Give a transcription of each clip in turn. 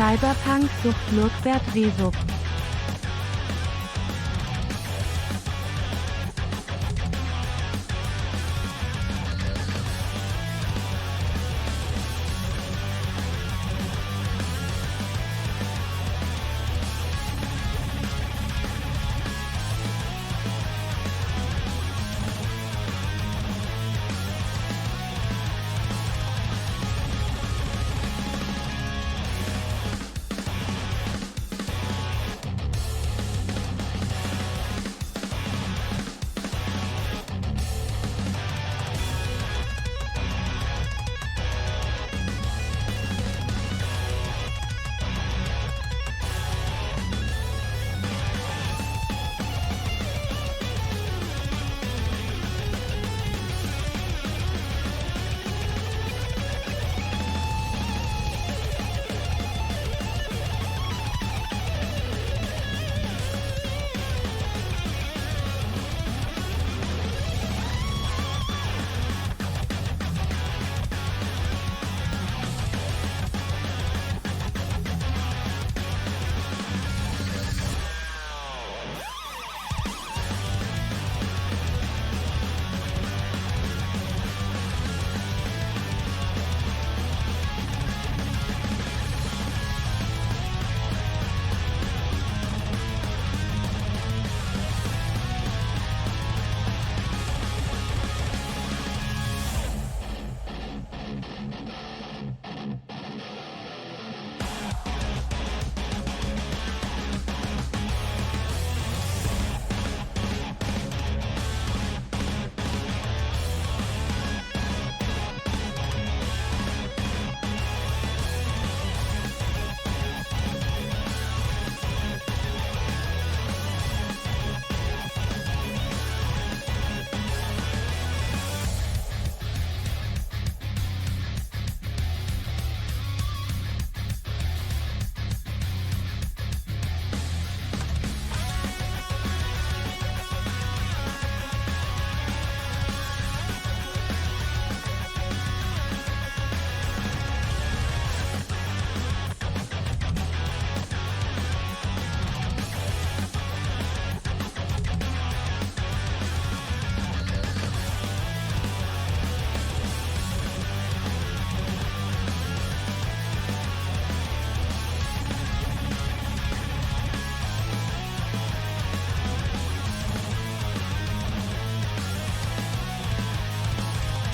Cyberpunk Sucht Lurkbert Resub.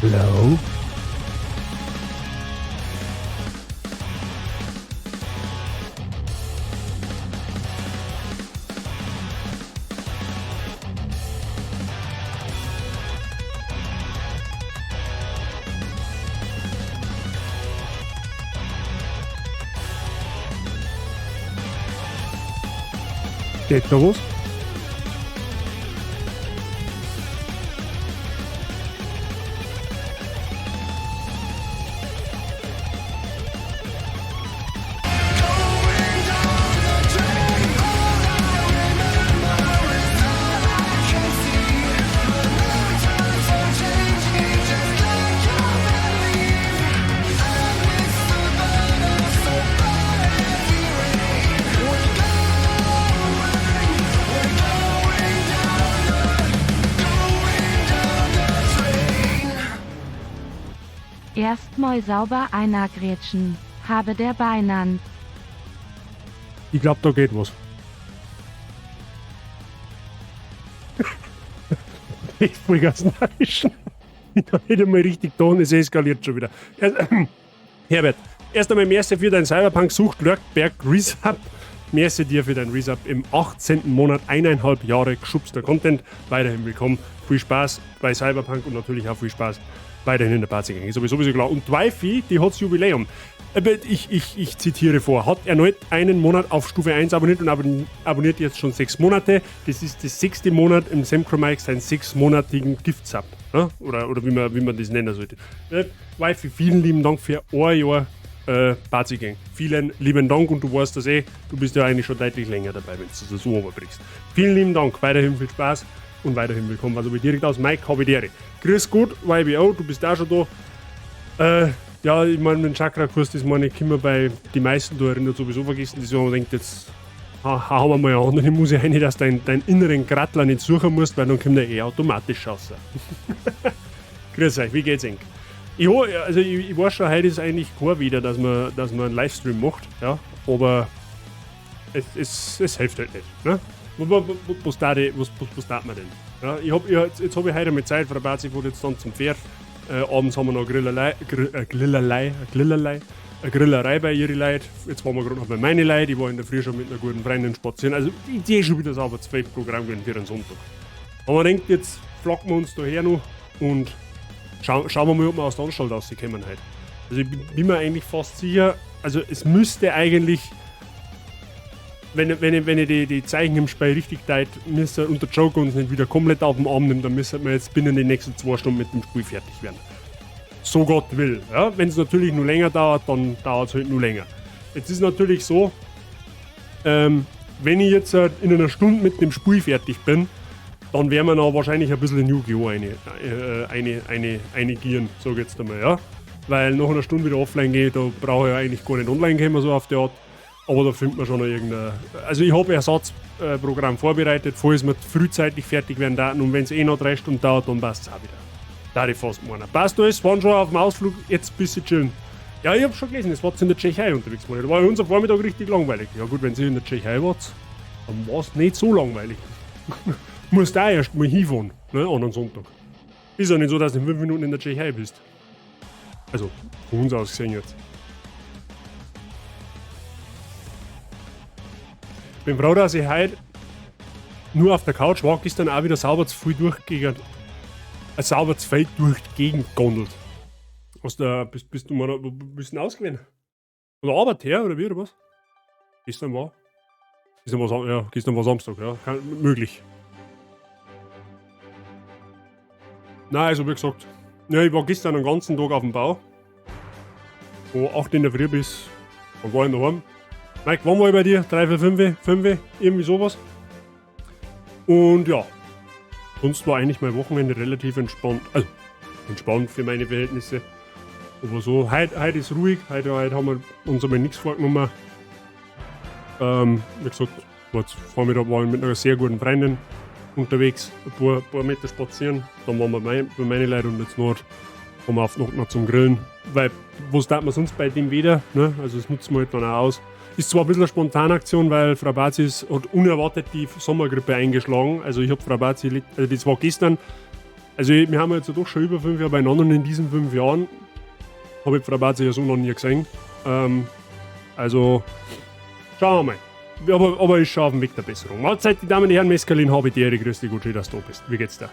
Hello? Geht da was? Erstmal sauber einagrätschen, habe der Beinand. Ich glaub, da geht was. Ich vollgas narischen. Ich kann nicht einmal richtig tun, es eskaliert schon wieder. Herbert, erst einmal merci für dein Cyberpunk Sucht Lurkberg Resub. Merci dir für dein Resub im 18. Monat, 1,5 Jahre geschubster Content. Weiterhin willkommen. Viel Spaß bei Cyberpunk und natürlich auch viel Spaß weiterhin in der Party. Ist sowieso klar. Und Wifi, die hat's Jubiläum. Ich zitiere vor, hat erneut einen Monat auf Stufe 1 abonniert und abonniert jetzt schon 6 Monate. Das ist das 6. Monat im Semcro Mike, seinen 6-monatigen Gift-Sub. Ja? Oder wie man das nennen sollte. Wifi, vielen lieben Dank für ein Jahr Party Gang. Vielen lieben Dank und du weißt das eh, du bist ja eigentlich schon deutlich länger dabei, wenn du das so runterbrichst. Vielen lieben Dank, weiterhin viel Spaß und weiterhin willkommen. Also direkt aus Mike Habidere. Grüß Gott, YBO, du bist auch schon da. Ja, ich meine, den Chakra-Kurs, das meine ich, können wir bei die meisten da erinnert sowieso vergessen. Das man denkt, jetzt hauen wir mal eine andere Musik rein, dass du deinen inneren Grattler nicht suchen musst, weil dann kommt der eh automatisch raus. Grüß euch, wie geht's Ihnen? Ich, also ich weiß schon, heute ist eigentlich kein wieder, dass man einen Livestream macht, ja, aber es hilft halt nicht. Ne? Was, was, was, was tat man denn? Ja, jetzt habe ich heute mal Zeit, Frau Bazi fährt jetzt dann zum Pferd. Abends haben wir noch Grillerlei, Grill, Grillerlei, Grillerlei, eine Grillerei bei ihren Leuten. Jetzt waren wir gerade noch bei meinen Leuten. Ich war in der Früh schon mit einer guten Freundin spazieren. Also, die ist schon wieder sauber zwei Programm für den Sonntag. Aber man denkt, jetzt flacken wir uns da her noch und schauen wir mal, ob wir aus der Anstalt rauskommen heute. Also, ich bin mir eigentlich fast sicher, also es müsste eigentlich, wenn ich die Zeichen im Spiel richtig deut, müsste und der Joker uns nicht wieder komplett auf den Arm nimmt, dann müsste wir jetzt binnen den nächsten 2 Stunden mit dem Spiel fertig werden. So Gott will. Ja? Wenn es natürlich nur länger dauert, dann dauert es halt nur länger. Jetzt ist natürlich so, wenn ich jetzt in einer Stunde mit dem Spiel fertig bin, dann werden wir noch wahrscheinlich ein bisschen in Yu-Gi-Oh! Eine gieren, sag ich jetzt einmal, ja. Weil nach einer Stunde wieder offline geht, da brauche ich ja eigentlich gar nicht online kommen, so auf die Art. Aber da findet man schon noch irgendein. Also ich habe Ersatzprogramm vorbereitet, falls wir frühzeitig fertig werden daten, und wenn es eh noch 3 Stunden dauert, dann passt es auch wieder. Da ich fast meinen. Passt alles, waren schon auf dem Ausflug, jetzt ein bisschen chillen. Ja, ich habe schon gelesen, es war in der Tschechei unterwegs. Da war unser Vormittag richtig langweilig. Ja gut, wenn sie in der Tschechei wart, dann war es nicht so langweilig. Musst da erst mal hinfahren, ne, an einem Sonntag. Ist ja nicht so, dass du in 5 Minuten in der Tschechei bist. Also, von uns aus gesehen jetzt. Bin froh, dass ich heute nur auf der Couch war, gestern auch wieder sauber zu viel durchgegangen. Sauber zu viel durch die Gegend gondelt. Aus der, bist du mal bist du ausgewesen? Von der Arbeit her, oder wie, oder was? Gestern war? Gestern war, ja, gestern war Samstag, ja. Kann, möglich. Nein, also wie gesagt, ja, ich war gestern den ganzen Tag auf dem Bau. Von 8 in der Früh bis, wann war ich daheim? Mike, wann war ich bei dir? 3, 4, 5, 5, irgendwie sowas. Und ja, sonst war eigentlich mein Wochenende relativ entspannt. Also, entspannt für meine Verhältnisse. Aber so, heute ist ruhig, heute haben wir uns einmal nichts vorgenommen. Wie gesagt, war jetzt Vormittag war ich mit einer sehr guten Freundin unterwegs, ein paar Meter spazieren. Dann waren wir bei meinen Leuten und jetzt noch haben wir auf noch zum Grillen. Weil, was tat man sonst bei dem wieder? Ne? Also, das nutzen wir halt dann auch aus. Ist zwar ein bisschen eine Spontanaktion, weil Frau Bazis hat unerwartet die Sommergrippe eingeschlagen. Also ich habe Frau Bazi, also das war gestern, also wir haben jetzt doch schon über 5 Jahre beieinander und in diesen 5 Jahren habe ich Frau Bazi ja so noch nie gesehen. Also schauen wir mal. Aber ist schon auf dem Weg der Besserung. Mahlzeit, die Damen und Herren, Mescalin, habe die Ehre, grüß dich, gut, schön, dass du da bist. Wie geht's dir?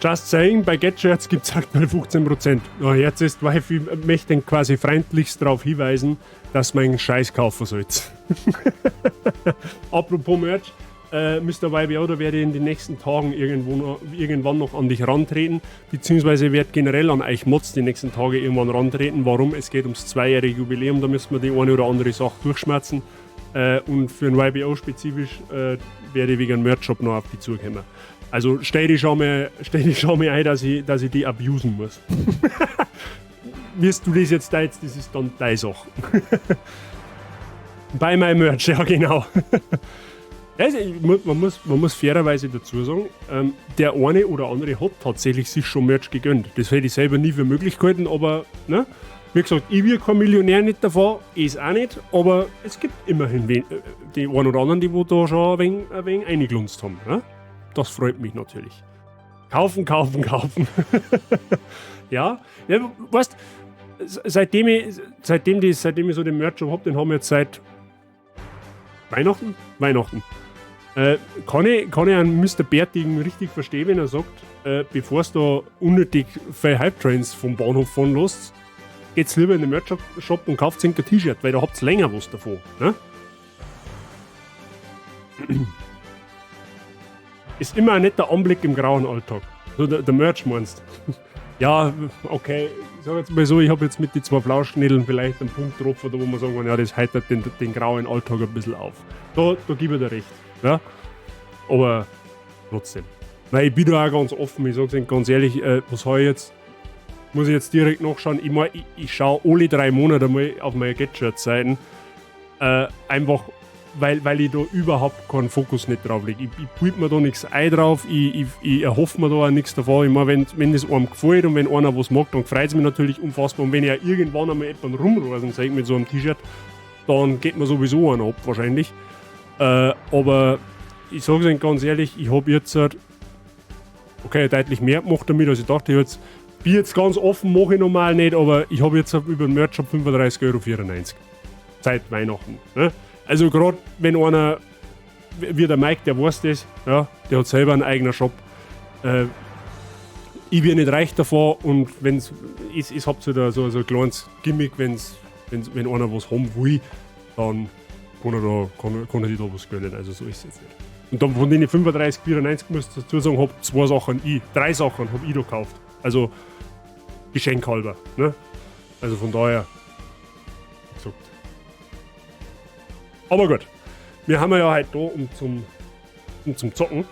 Just saying, bei GetShirts gibt es aktuell 15%. Ja, jetzt ist, weil ich möchte quasi freundlichst darauf hinweisen, dass man einen Scheiß kaufen sollt. Apropos Merch, Mr. YBO, da werde ich in den nächsten Tagen irgendwann noch an dich rantreten, beziehungsweise werde generell an euch Mods die nächsten Tage irgendwann rantreten. Warum? Es geht ums zweijährige Jubiläum, da müssen wir die eine oder andere Sache durchschmerzen. Und für ein YBO spezifisch werde ich wegen Merch-Shop noch auf die zukommen. Also stell dich schon mal ein, dass ich die abusen muss. Wirst du das jetzt da jetzt, das ist dann deine Sache. Buy my Merch, ja genau. Also, man muss fairerweise dazu sagen, der eine oder andere hat tatsächlich sich schon Merch gegönnt. Das hätte ich selber nie für möglich gehalten, aber ne? Wie gesagt, ich bin kein Millionär nicht davon, ist auch nicht, aber es gibt immerhin die einen oder anderen, die wo da schon ein wenig eingeglunzt haben. Ne? Das freut mich natürlich. Kaufen, kaufen, kaufen. Ja, weißt, seitdem ich so den Merch habe, den haben wir jetzt seit Weihnachten? Weihnachten. Kann ich einen Mr. Bärtigen richtig verstehen, wenn er sagt, bevor es da unnötig viel Hype-Trains vom Bahnhof fahren lässt, geht's lieber in den Merch-Shop und kauft ein T-Shirt, weil da habt ihr länger was davon. Ne? Ist immer ein netter Anblick im grauen Alltag. So der Merch meinst. Ja, okay. Ich sag jetzt mal so, ich habe jetzt mit den zwei Flauschnädeln vielleicht einen Punkt getroffen, da wo man sagen kann, ja, das heitert den grauen Alltag ein bisschen auf. Da gebe ich dir recht. Ja? Aber trotzdem. Weil ich bin da auch ganz offen, ich sag's Ihnen ganz ehrlich, was habe ich jetzt? Muss ich jetzt direkt nachschauen. Ich, mein, ich schaue alle 3 Monate mal auf meine Get-Shirt-Seiten. Einfach, weil ich da überhaupt keinen Fokus nicht drauf lege. Ich bild mir da nichts ein drauf, ich erhoffe mir da auch nichts davon. Ich mein, wenn das einem gefällt und wenn einer was mag, dann freut es mich natürlich unfassbar. Und wenn ich auch irgendwann einmal jemanden rumreisen sehe mit so einem T-Shirt, dann geht mir sowieso einer ab, wahrscheinlich. Aber ich sage es Ihnen ganz ehrlich, ich habe jetzt halt, okay, deutlich mehr gemacht damit, als ich dachte. Ich jetzt, bin jetzt ganz offen, mache ich normal nicht, aber ich habe jetzt über den Merch-Shop 35,94 Euro. Seit Weihnachten. Ne? Also gerade wenn einer, wie der Mike, der weiß das, ja, der hat selber einen eigenen Shop. Ich werde nicht reich davon und wenn's, ich habt so, da so ein kleines Gimmick, wenn einer was haben will, dann kann er sich da was gönnen. Also so ist es jetzt nicht. Und dann von den 35,94 muss ich dazu sagen, hab zwei Sachen ich, drei Sachen hab ich da gekauft. Also geschenkhalber. Ne? Also von daher, wie gesagt. Aber gut, wir haben ja heute da, um zum Zocken.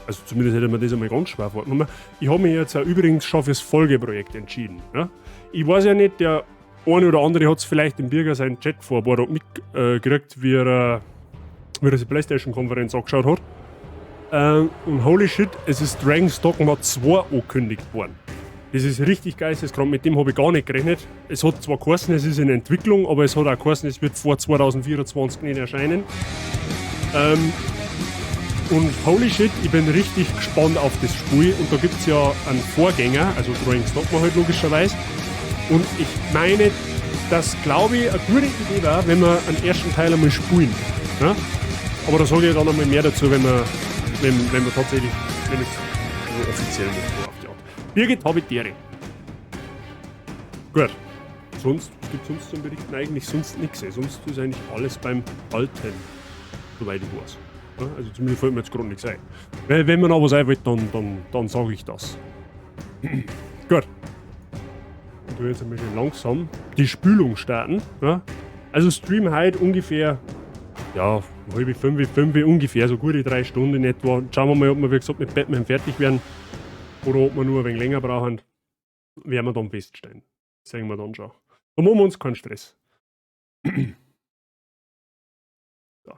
Also zumindest hätte man das einmal ganz schwer vorgenommen. Ich habe mich jetzt auch übrigens schon fürs Folgeprojekt entschieden. Ja? Ich weiß ja nicht, der eine oder andere hat es vielleicht im Birger seinen Chat vor ein paar Tagen mitgekriegt, wie er sich die Playstation-Konferenz angeschaut hat. Und holy shit, es ist Dragon's Dogma 2 angekündigt worden. Das ist richtig geisteskrank, mit dem habe ich gar nicht gerechnet. Es hat zwar geheißen, es ist in Entwicklung, aber es hat auch geheißen, es wird vor 2024 nicht erscheinen. Und holy shit, ich bin richtig gespannt auf das Spiel. Und da gibt es ja einen Vorgänger, also Dragon's Dogma halt logischerweise. Und ich meine, dass, glaube ich, eine gute Idee war, wenn wir einen ersten Teil einmal spielen. Ja? Aber da sage ich dann einmal mehr dazu, wenn wir tatsächlich, wenn es also offiziell wird, auf die Art. Birgit, habe ich die Ehre. Gut. Sonst gibt es sonst zum Berichten eigentlich sonst nichts. Sonst ist eigentlich alles beim Alten, soweit ich weiß. Ja, also zumindest fällt mir jetzt gerade nichts ein. Weil, wenn mir noch was einfällt, dann sage ich das. Gut. Ich tue jetzt ein bisschen langsam die Spülung starten. Ja. Also Stream heute ungefähr, ja, halb fünf, fünf ungefähr, so gute 3 Stunden in etwa. Schauen wir mal, ob wir, wie gesagt, mit Batman fertig werden oder ob wir nur ein wenig länger brauchen. Werden wir dann feststellen. Sehen wir dann schon. Da machen wir uns keinen Stress. So.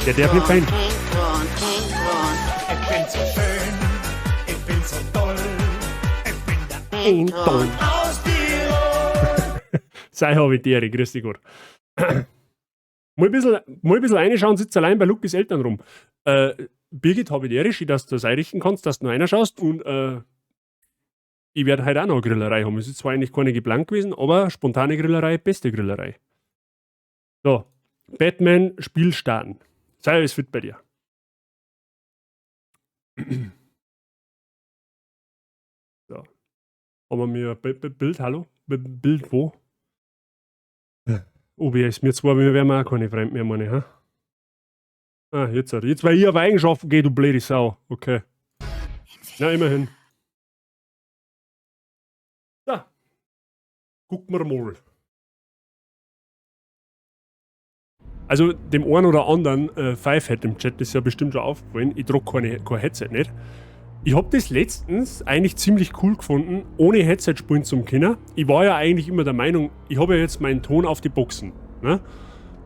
Der darf nicht sein. Ich bin so schön, ich bin so toll, ich bin der Anton. Aus Tirol. Sei habe ich die Ehre, grüß dich Gott. Mal ein bisschen reinschauen, sitzt allein bei Lukis Eltern rum. Birgit, habe ich die Ehre, schön, dass du das einrichten kannst, dass du noch reinschaust und ich werde heute auch noch eine Grillerei haben. Es ist zwar eigentlich keine geplant gewesen, aber spontane Grillerei, beste Grillerei. So, Batman, Spiel starten. Sei alles fit bei dir. So. Haben wir mir Bild, hallo? Bild wo? OBS, wir zwei, wir werden auch keine Freunde mehr, meine ich, ha? Ah, jetzt, jetzt, weil ich auf Eigenschaften gehe, du blöde Sau. Okay. Na, immerhin. Da. Gucken wir mal. Also, dem einen oder anderen Fivehead im Chat ist ja bestimmt schon aufgefallen, ich trage kein Headset nicht. Ich hab das letztens eigentlich ziemlich cool gefunden, ohne Headset spielen zum können. Ich war ja eigentlich immer der Meinung, ich habe ja jetzt meinen Ton auf die Boxen. Ne?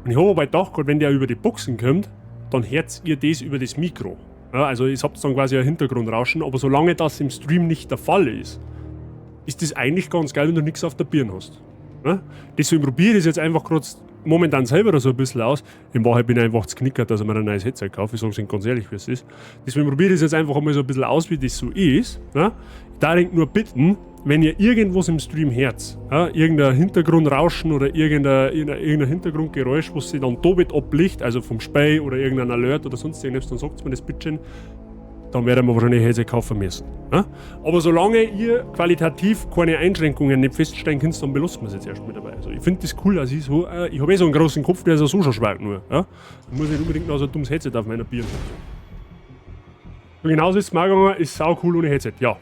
Und ich habe aber gedacht, wenn der über die Boxen kommt, dann hört ihr das über das Mikro. Ja, also ihr habt dann quasi ein Hintergrundrauschen, aber solange das im Stream nicht der Fall ist, ist das eigentlich ganz geil, wenn du nichts auf der Birne hast. Ne? Deswegen probiere ich das jetzt einfach gerade momentan selber so ein bisschen aus. In Wahrheit bin ich einfach zu knickert, dass ich mir ein neues Headset kaufe. Ich sage es Ihnen ganz ehrlich, wie es ist. Deswegen probiere ich das jetzt einfach einmal so ein bisschen aus, wie das so ist. Ne? Ich darf nur bitten, wenn ihr irgendwas im Stream hört, ja, irgendein Hintergrundrauschen oder irgendein Hintergrundgeräusch, was sich dann doppelt ablicht, also vom Spey oder irgendein Alert oder sonst irgendwas, dann sagt mir das bitte, dann werden wir wahrscheinlich Headset kaufen müssen. Ja? Aber solange ihr qualitativ keine Einschränkungen nicht feststellen könnt, dann belassen wir es jetzt erstmal dabei. Also ich finde das cool, dass ich so, ich habe eh so einen großen Kopf, der ist ja so schon schwer genug. Ja? Ich muss nicht unbedingt noch so ein dummes Headset auf meiner Birne. Und genauso ist es mir auch gegangen, ist sau cool ohne Headset, ja.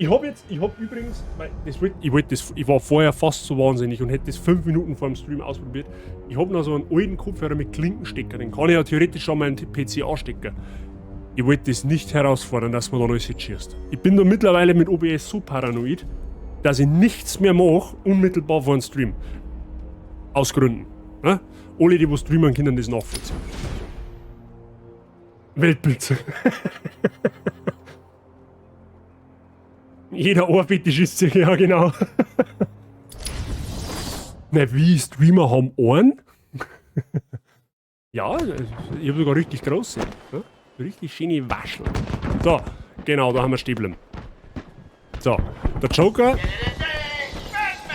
Ich habe jetzt, ich habe übrigens, das wollt, ich wollte das, ich war vorher fast so wahnsinnig und hätte das 5 Minuten vor dem Stream ausprobiert. Ich habe noch so einen alten Kopfhörer mit Klinkenstecker, den kann ich ja theoretisch schon meinen PC anstecken. Ich wollte das nicht herausfordern, dass man da alles schießt. Ich bin da mittlerweile mit OBS so paranoid, dass ich nichts mehr mache, unmittelbar vor dem Stream. Aus Gründen. Ne? Alle, die wo streamen, können das nachvollziehen. Weltbild. Jeder Ohrfetisch ist sich, ja genau. Na wie, Streamer haben Ohren? Ja, ich habe sogar richtig große. Ne? Richtig schöne Waschel. So, genau, da haben wir stehen. So, der Joker.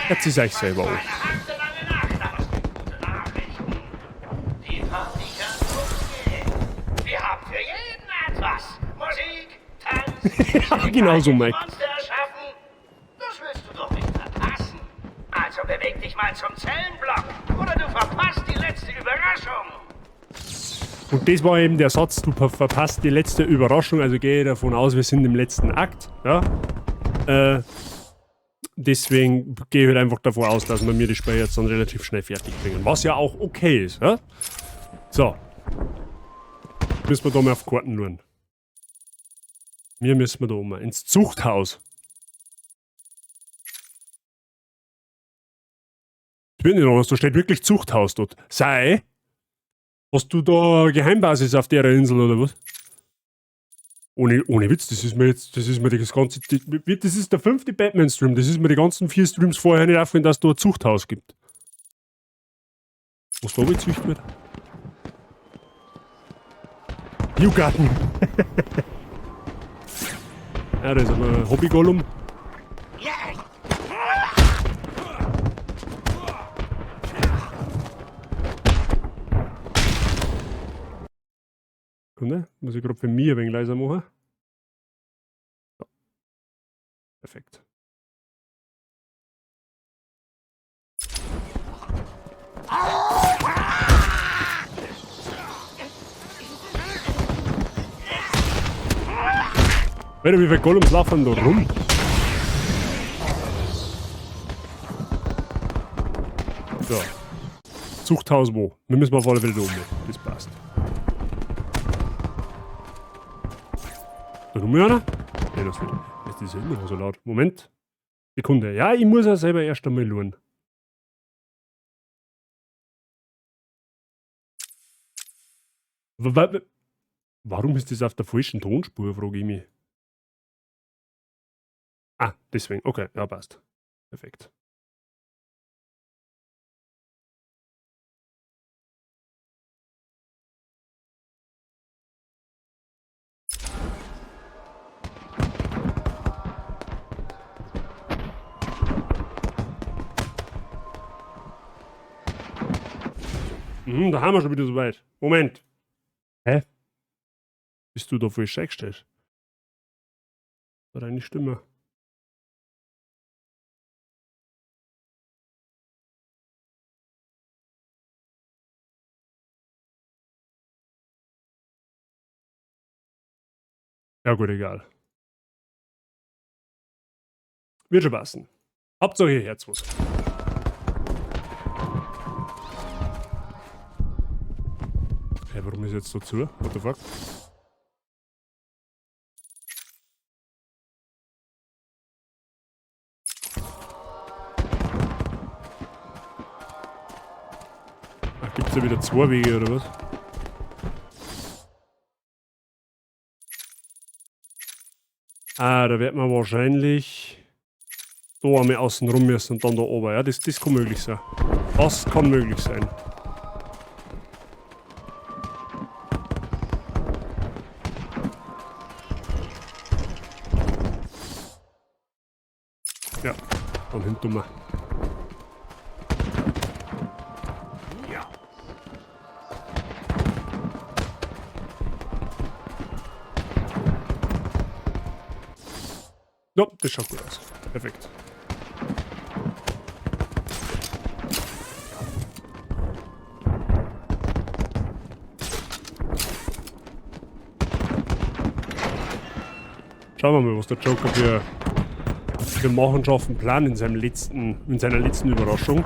Jetzt ist euch selber an. Ja, genau so, Mike. Das willst du doch nicht verpassen. Also beweg dich mal zum Zellenblock oder du verpasst die letzte Überraschung. Und das war eben der Satz, du verpasst die letzte Überraschung, also gehe ich davon aus, wir sind im letzten Akt. Ja? Deswegen gehe ich halt einfach davon aus, dass wir mir die Spiel jetzt dann relativ schnell fertig bringen. Was ja auch okay ist. Ja? So. Müssen wir da mal auf Karten schauen. Wir müssen da um. Ins Zuchthaus. Ich bin nicht anders, da steht wirklich Zuchthaus dort. Sei. Hast du da Geheimbasis auf der Insel oder was? Ohne Witz, das ist mir jetzt, das ist mir das ganze, das ist der 5. Batman-Stream, das ist mir die ganzen 4 Streams vorher nicht aufgefallen, dass es da ein Zuchthaus gibt. Was da gezüchtet wird? You got me. Ja, da ist aber Hobby-Gollum. Sekunde, muss ich grad für mich ein wenig leiser machen. So. Perfekt. Alter, wie viele Gollums laufen da rum? So. Zuchthaus wo? Wir müssen auf alle Fälle da oben. Das passt. Da rum einer? Ne, das nicht. Das ist ja immer noch so laut. Moment. Sekunde. Ja, ich muss ja selber erst einmal schauen. Warum ist das auf der falschen Tonspur, frage ich mich. Ah, deswegen. Okay, ja, passt. Perfekt. Da haben wir schon wieder so weit. Moment. Hä? Bist du da falsch eingestellt? War deine Stimme. Ja gut, egal. Wird schon passen. Hauptsache ihr Herz was. Hä, warum ist jetzt so zu? What the fuck? Ach, gibt's da wieder 2 Wege oder was? Ah, da wird man wahrscheinlich da einmal außen rum müssen und dann da oben. Ja, das kann möglich sein. Das kann möglich sein. Ja, dann hinten mal. Ja. Ja, das schaut gut aus. Perfekt. Schauen wir mal, was der Joker für Wir machen schon auf den Plan in seinem letzten, in seiner letzten Überraschung.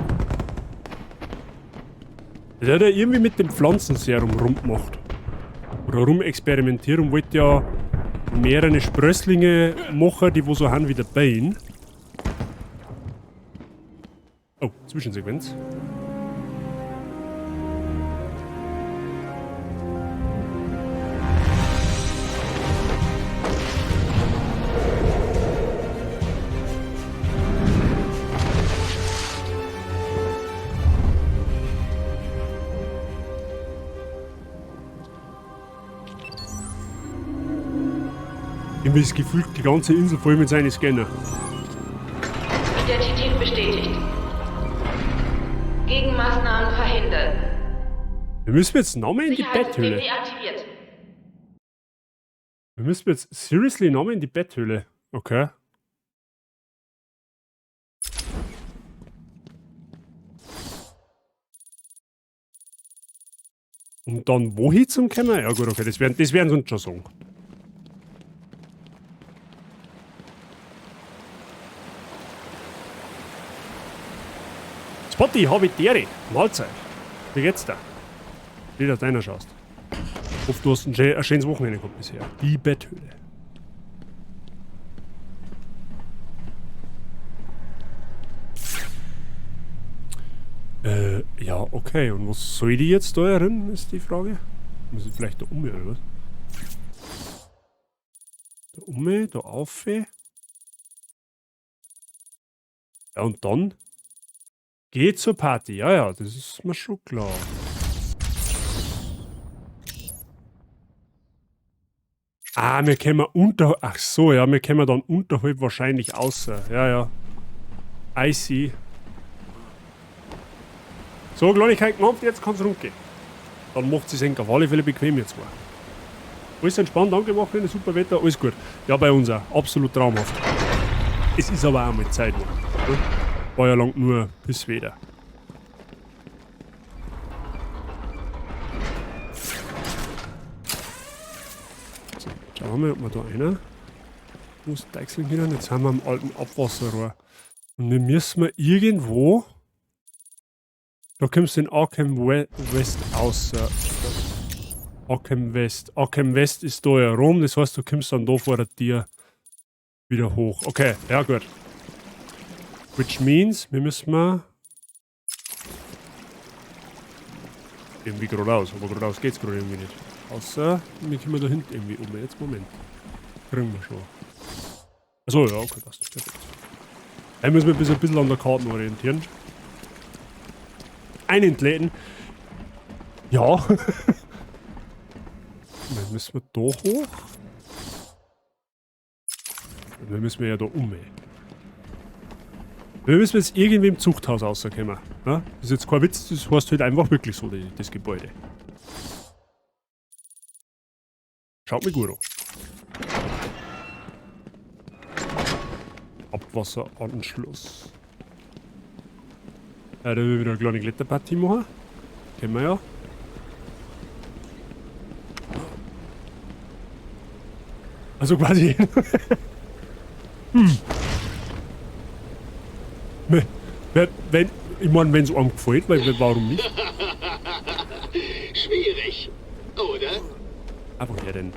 Der hat ja irgendwie mit dem Pflanzenserum rumgemacht. Oder rumexperimentiert und wollte ja mehrere Sprösslinge machen, die wo so haben wie der Bane. Oh, Zwischensequenz. Irgendwie ist gefühlt die ganze Insel voll mit seinen Scanner. Identität bestätigt. Gegenmaßnahmen verhindern. Wir müssen jetzt nochmal in die Sicherheitssystem Betthöhle. deaktiviert. Wir müssen jetzt seriously nochmal in die Betthöhle. Okay. Und dann wohin zum kommen? Ja gut, okay, das werden sie uns schon sagen. Spotty, habe ich Dere. Mahlzeit. Wie geht's da? Wie du deiner schaust. Ich hoffe, du hast ein schönes Wochenende gehabt bisher. Die Betthöhle. Ja, okay. Und was soll die jetzt da herin, ist die Frage. Muss ich vielleicht da um, oder was? Da um, da auf. Ja, und dann? Geh zur Party. Ja, ja, das ist mir schon klar. Ah, wir kommen unter... Ach so, ja, wir kommen dann unterhalb wahrscheinlich außer. Ja, ja. I see. So, Kleinigkeit gemacht, jetzt kann's rundgehen. Dann macht sie sich auf alle Fälle bequem jetzt mal. Alles entspannt, danke, Wochenende, super Wetter, alles gut. Ja, bei uns auch. Absolut traumhaft. Es ist aber auch mal Zeit noch. Ne? War ja lang nur bis wieder. So, schauen wir mal, ob wir da einer muss deichseln können. Jetzt sind wir am alten Abwasserrohr. Und wir müssen wir irgendwo. Da kommst du in Arkham West außer. Arkham West. Arkham West ist da ja rum, das heißt, du kommst dann da vor der Tür wieder hoch. Okay, ja gut. Which means, wir müssen mal irgendwie geradeaus, aber geradeaus geht's gerade irgendwie nicht. Außer, wir kommen da hinten irgendwie um. Jetzt, Moment. Kriegen wir schon. Achso, ja, okay, passt. Perfekt. Da müssen wir ein bisschen an der Karte orientieren. Einen entläden. Ja. Dann müssen wir da hoch. Dann müssen wir ja da um. Wir müssen jetzt irgendwie im Zuchthaus rauskommen. Ja? Das ist jetzt kein Witz, das heißt halt einfach wirklich so, das Gebäude. Schaut mir gut an. Abwasseranschluss. Ja, da will ich wieder eine kleine Kletterpartie machen. Kennen wir ja. Also quasi. Wenn, ich mein, wenn's einem gefällt, weil warum nicht? Schwierig, oder? Ah, woher denn?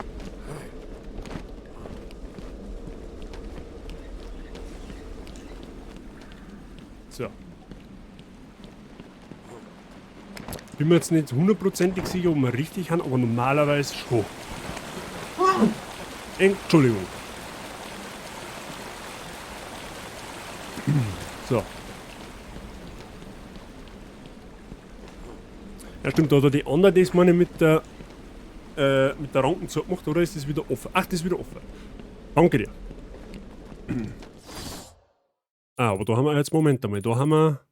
So. Bin mir jetzt nicht hundertprozentig sicher, ob wir richtig haben, aber normalerweise schon. Entschuldigung. So. Ja stimmt, da hat er die andere, das meine ich mit der Ranken zugemacht, oder ist das wieder offen? Ach, das ist wieder offen. Danke dir. Ah, aber da haben wir jetzt, Moment einmal, da haben wir...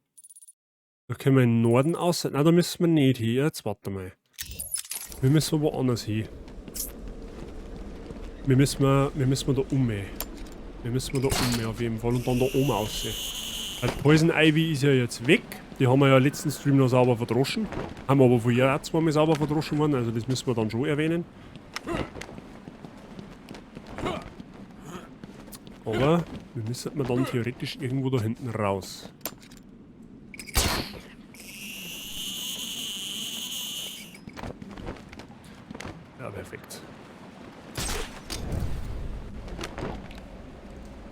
Da können wir in den Norden aus. Nein, da müssen wir nicht hin. Jetzt warte mal. Wir müssen woanders hin. Wir müssen da um. Wir müssen da um auf jeden Fall und dann da oben raus. Weil Poison Ivy ist ja jetzt weg. Die haben wir ja letzten Stream noch sauber verdroschen. Haben wir aber von ihr auch zweimal sauber verdroschen worden, also das müssen wir dann schon erwähnen. Aber wir müssen dann theoretisch irgendwo da hinten raus. Ja, perfekt.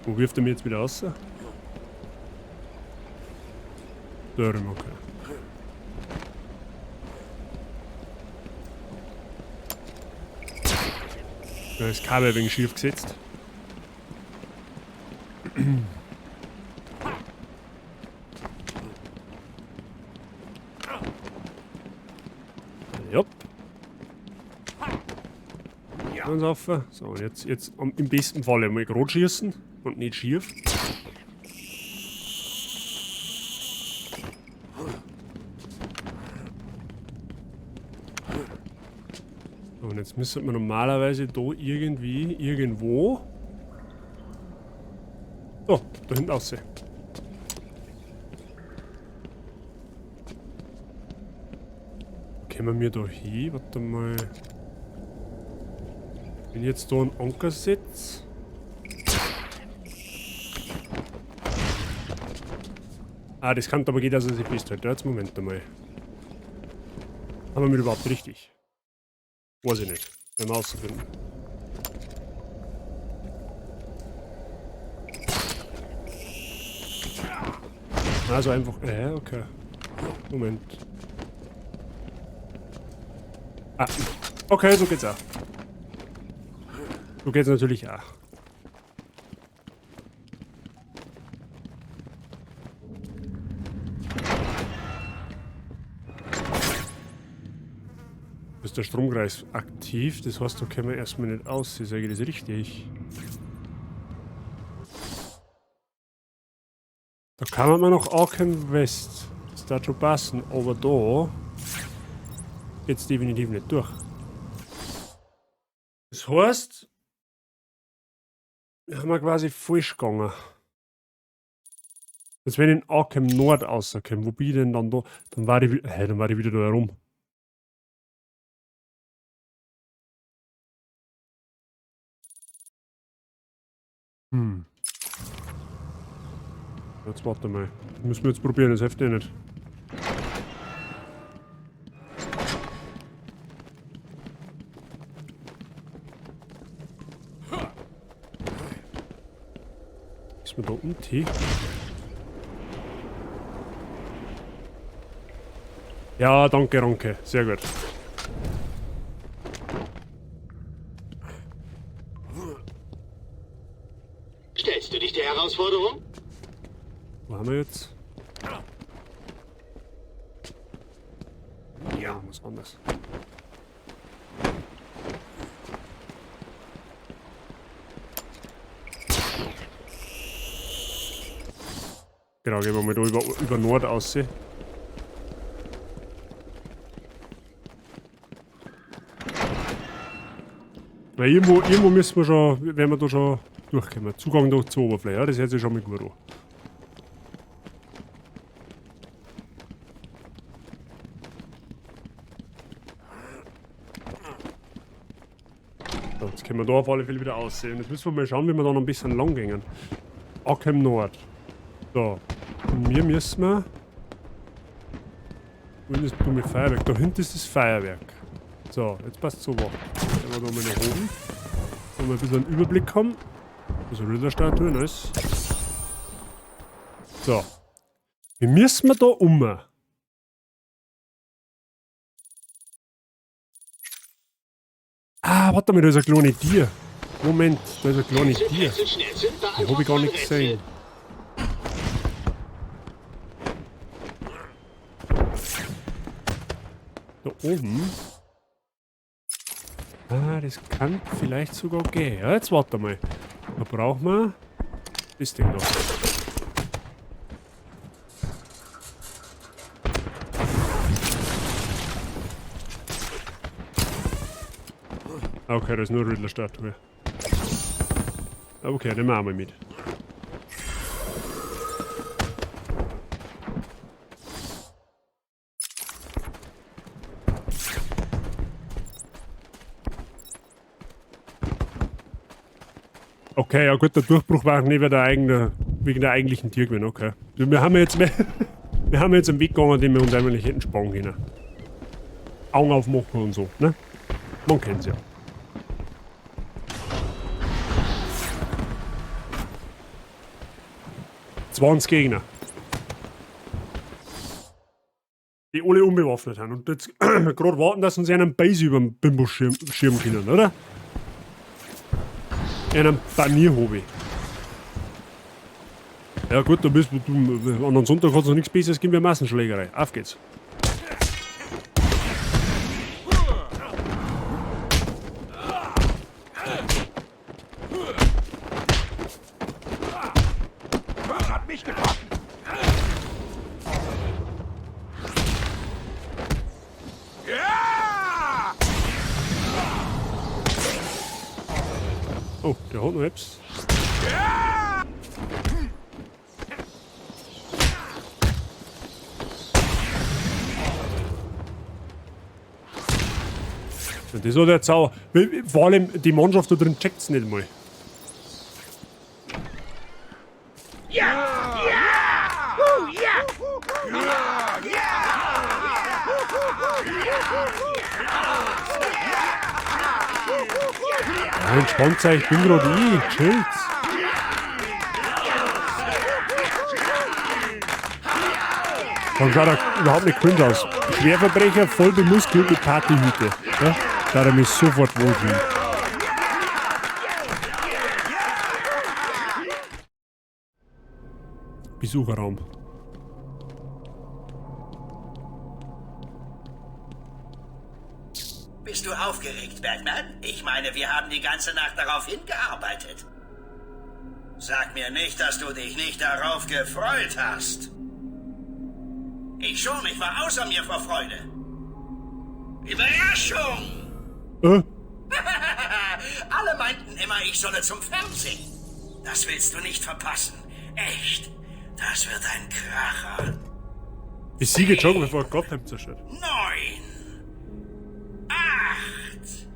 Wo wirft er mir jetzt wieder raus? Da drüben, okay. Da ist Kabel ein wenig schief gesetzt. Jupp. Ganz offen. So, und jetzt im besten Falle mal gerade schießen und nicht schief. So, und jetzt müsste man normalerweise da irgendwie, irgendwo. Oh, da hinten aussehen. Kommen wir da hin? Warte mal. Wenn ich jetzt da einen Anker setze. Ah, das kann aber gehen, dass er sich festhält. Jetzt Moment einmal. Haben wir überhaupt richtig? Weiß ich nicht. Werden wir rausfinden. Also einfach. Okay. Moment. Ah, okay, so geht's auch. So geht's natürlich auch. Ist der Stromkreis aktiv? Das heißt, da können wir erstmal nicht aus. Sage ich das richtig? Da kann man noch Arkham West. Das darf schon passen, aber da geht's definitiv nicht durch. Das heißt, wir haben ja quasi falsch gegangen. Jetzt wenn ich in Arkham Nord rauskomme, wo bin ich denn dann da? Dann war ich hä, dann war ich wieder da herum. Jetzt warte mal. Das müssen wir jetzt probieren, das hilft eh nicht. Ist mir da unten? Ja, danke, danke. Sehr gut. Stellst du dich der Herausforderung? Wo haben wir jetzt? Ja, was anderes. Genau, gehen wir mal da über Nord aussehen. Weil irgendwo müssen wir schon, werden wir da schon durchkommen. Zugang da zur Oberfläche, ja, das hört sich schon mal gut an. So, jetzt können wir da auf alle Fälle wieder aussehen. Jetzt müssen wir mal schauen, wie wir da noch ein bisschen lang gehen. Arkham Nord. So. Und wir müssen wir. Wo ist das dumme Feuerwerk? Da hinten ist das Feuerwerk. So, jetzt passt so was. Gehen wir da mal nach oben. Damit wir ein bisschen einen Überblick haben. Das ist eine Riddler-Statue, nice. So. Wie müssen wir da um? Ah, warte mal, da ist ein kleines Tier. Moment, da ist ein kleines Tier. Den hab ich gar nicht gesehen. Da oben. Ah, das kann vielleicht sogar gehen. Ja, jetzt warte mal. Da brauchen wir das Ding noch. Okay, da ist nur Riddler-Statue. Okay, nehmen wir auch mal mit. Okay, ja gut, der Durchbruch war auch nicht wegen der eigentlichen Tür gewesen, okay. Wir haben jetzt, wir haben jetzt einen Weg gegangen, den wir uns eigentlich hätten sparen können. Augen aufmachen und so, ne? Man kennt's ja. 20 Gegner. Die alle unbewaffnet sind. Und jetzt gerade warten, dass uns einen Base über den Bimbo schirmen können, oder? Einen Panierhobby. Ja gut, da bist du. An einem Sonntag hat es noch nichts Besseres gegeben wie Massenschlägerei. Auf geht's. Was hat mich getroffen? Ja! Oh, der hat noch etwas. Das ist der Zauber. Vor allem die Mannschaft da drin checkt's nicht mal. Ja! Ja! Ja! Ja! Ja, entspannt euch, ich bin gerade ich. Chillt. Dann schaut er überhaupt nicht cringe aus. Schwerverbrecher, voll bemuskelt mit Partyhüte. Ja? Da er mich sofort wohlfühlen. Besucherraum. Bist du aufgeregt, Batman? Ich meine, wir haben die ganze Nacht darauf hingearbeitet. Sag mir nicht, dass du dich nicht darauf gefreut hast. Ich schon, ich war außer mir vor Freude. Überraschung! Alle meinten immer, ich solle zum Fernsehen. Das willst du nicht verpassen. Echt. Das wird ein Kracher. Ich siege schon, bevor Gotham zerstört. 9, 8,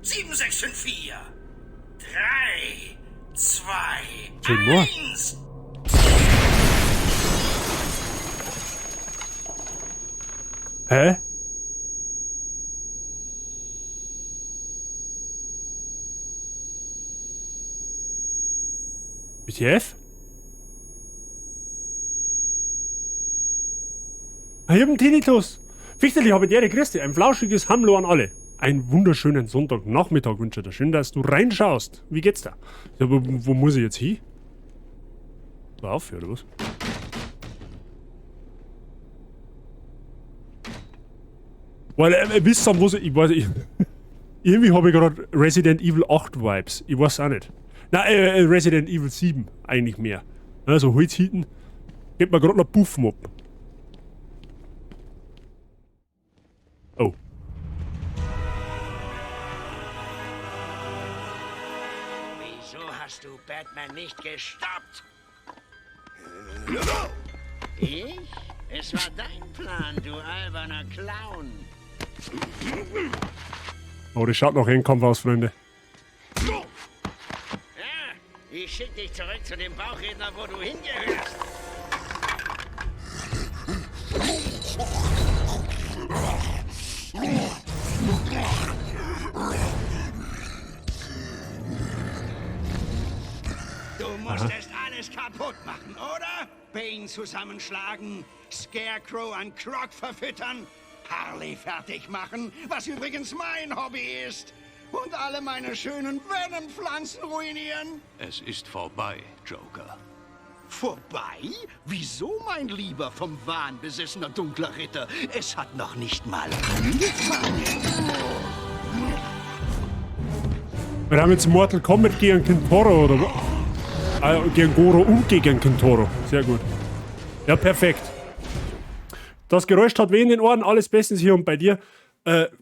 7, 6, 5, 4, 3, 2, 1. Hä? WTF? Ah, ich hab einen Tinnitus. Fichterli, habe die grüß dich. Ein flauschiges Hamlo an alle. Einen wunderschönen Sonntagnachmittag wünsche ich dir. Schön, dass du reinschaust. Wie geht's da? Ja, wo muss ich jetzt hin? Da auf, oder was? Weil, wisst ihr, wo ich weiß, irgendwie habe ich gerade Resident Evil 8 Vibes. Ich weiß auch nicht. Nein, Resident Evil 7 eigentlich mehr. Also Holzhüten. Geht mir gerade noch Puffmob. Oh. Wieso hast du Batman nicht gestoppt? Ich? Es war dein Plan, du alberner Clown. Oh, das schaut noch Endkampf aus, Freunde. Ja, ich schick dich zurück zu dem Bauchredner, wo du hingehörst. Du musstest alles kaputt machen, oder? Bane zusammenschlagen, Scarecrow an Croc verfüttern, Harley fertig machen, was übrigens mein Hobby ist, und alle meine schönen Venom-Pflanzen ruinieren. Es ist vorbei, Joker. Vorbei? Wieso, mein lieber, vom Wahn besessener dunkler Ritter? Es hat noch nicht mal angefangen. Wir haben jetzt Mortal Kombat gegen Kintoro, oder was? Gegen Goro und gegen Kintoro. Sehr gut. Ja, perfekt. Das Geräusch hat weh in den Ohren, alles bestens hier und bei dir.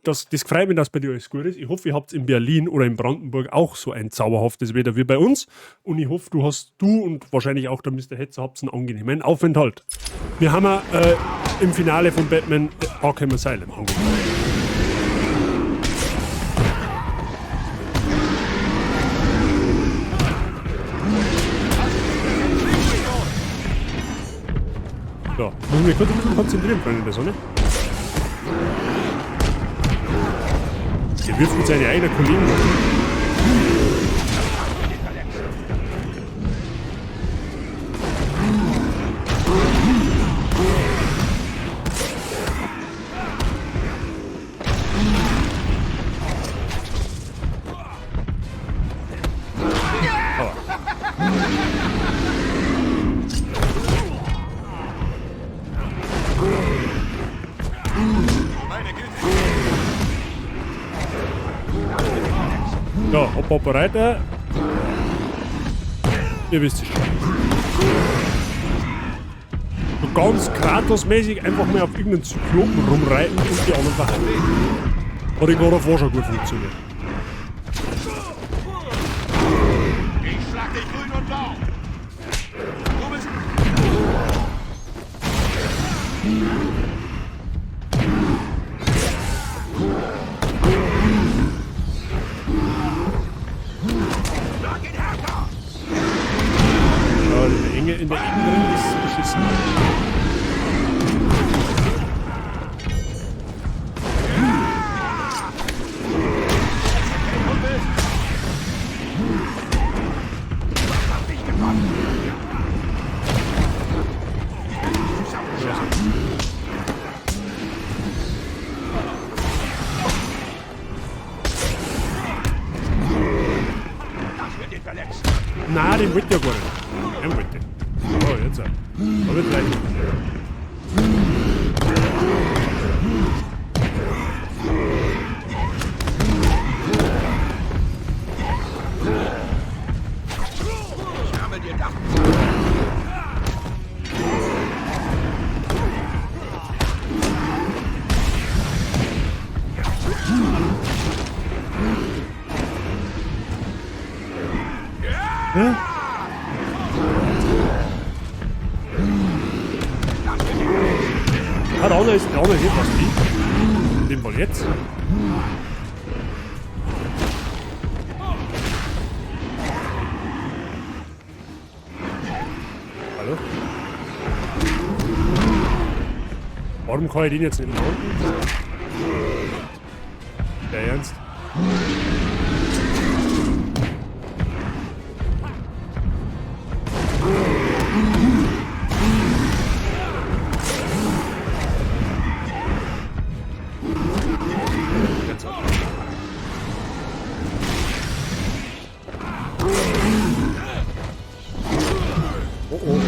Das freut mich, dass bei dir alles gut ist. Ich hoffe, ihr habt in Berlin oder in Brandenburg auch so ein zauberhaftes Wetter wie bei uns. Und ich hoffe, du und wahrscheinlich auch der Mr. Hetzer habt einen angenehmen Aufenthalt. Wir haben ja, im Finale von Batman Arkham Asylum angekommen. So, muss ich mich kurz ein bisschen konzentrieren, Freunde der Sonne. Der wirft mit seinen eigenen Kollegen. Ja, hopp, hopp, Reiter. Ihr wisst es schon. So ganz Kratos-mäßig einfach mal auf irgendeinen Zyklopen rumreiten und die anderen verhauen. Hat in God of War schon gut funktioniert. Ich schlag dich grün und blau. Du bist... Schlag ihn härter! Ja, in der Enge, in der Ecke drin ist beschissen. Das wird dich verletzen. Nein, den wollte ich ja gar nicht. Den wollte ich. Oh, jetzt. Da wird leicht. Ich habe dir das. Hä? Ah, der andere ist hier fast wie. In dem Fall jetzt. Hallo? Warum kann ich den jetzt nicht mehr unten? Der Ernst? Jetzt. Oh oh.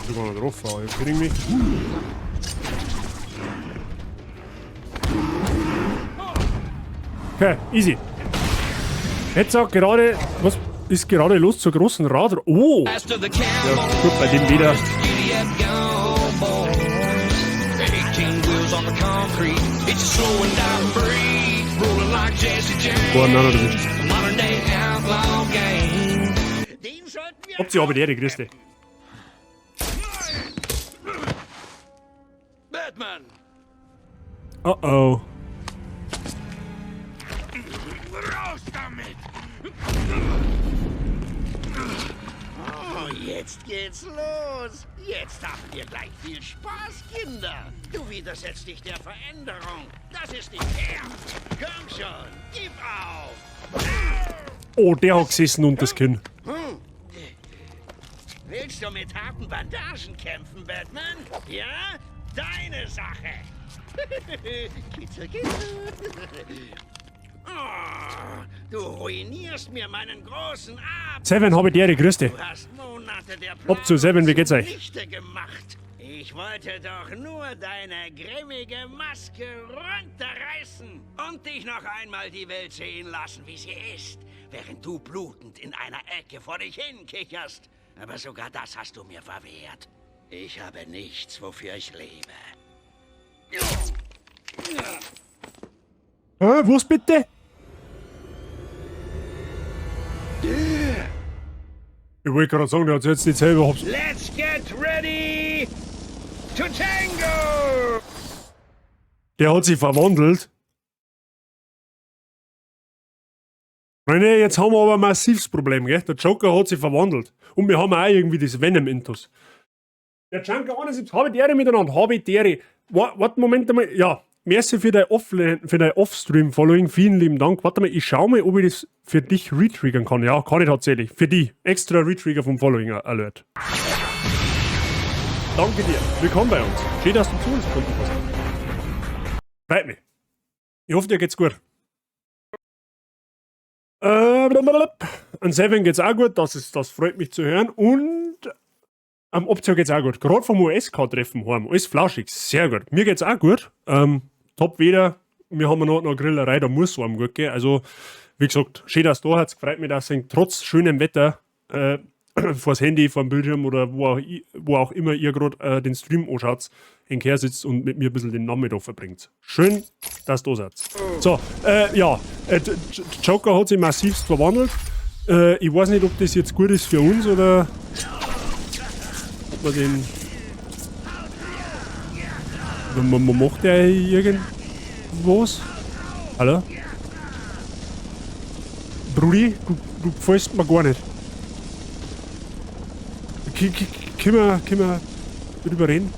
Sogar noch drauf, are you kidding me? Okay, easy. Jetzt auch gerade, was ist gerade los zur großen Radar? Oh! Ja, gut, bei dem wieder. Boah, nein, nein, das ist. Den sollten wir Habt ihr aber die Ehre, grüß dich. Batman! Oh oh. Raus damit! Oh, jetzt geht's los. Jetzt haben wir gleich viel Spaß, Kinder. Du widersetzt dich der Veränderung. Das ist nicht fair. Komm schon, gib auf. Oh, der hat gesessen und das Kinn. Willst du mit harten Bandagen kämpfen, Batman? Ja? Deine Sache. Kitzel, kitzel. Oh, du ruinierst mir meinen großen Abend. Seven, habe die Ehre, grüß dich. Du hast Monate der Hopp zu Seven, wie geht's euch? zunichte gemacht. Ich wollte doch nur deine grimmige Maske runterreißen und dich noch einmal die Welt sehen lassen, wie sie ist, während du blutend in einer Ecke vor dich hinkicherst. Aber sogar das hast du mir verwehrt. Ich habe nichts, wofür ich lebe. Was bitte? Ich wollte gerade sagen, der hat jetzt nicht selber hops. Let's get ready to tango! Der hat sich verwandelt. Freunde, jetzt haben wir aber ein massives Problem, gell? Der Joker hat sich verwandelt. Und wir haben auch irgendwie das Venom-Intus. Der Junker 71, habe die Ehre miteinander, habe die Ehre. Warte, Moment einmal. Ja, merci für dein Off-Stream-Following. Vielen lieben Dank. Warte mal, ich schau mal, ob ich das für dich retriggern kann. Ja, kann ich tatsächlich. Für die. Extra Retrigger vom Following Alert. Danke dir. Willkommen bei uns. Schön, dass du zu uns gekommen bist. Freut mich. Ich hoffe, dir geht's gut. An Seven geht's auch gut, das freut mich zu hören. Und am Optio geht's auch gut. Gerade vom USK-Treffen heim. Alles flauschig, sehr gut. Mir geht's auch gut. Top wieder. Wir haben noch eine Grillerei, da muss es einem gut gehen. Also, wie gesagt, schön, dass du da seid. Freut mich, dass ihr trotz schönem Wetter vors Handy, vor dem Bildschirm oder wo auch immer ihr gerade den Stream anschaut, in Kehr sitzt und mit mir ein bisschen den Nachmittag verbringt. Schön, dass du da seid. So, ja, Joker hat sich massivst verwandelt. Ich weiß nicht, ob das jetzt gut ist für uns oder ob man den. Man macht der irgendwas? Hallo? Brudi, du gefällst mir gar nicht. Können wir drüber reden?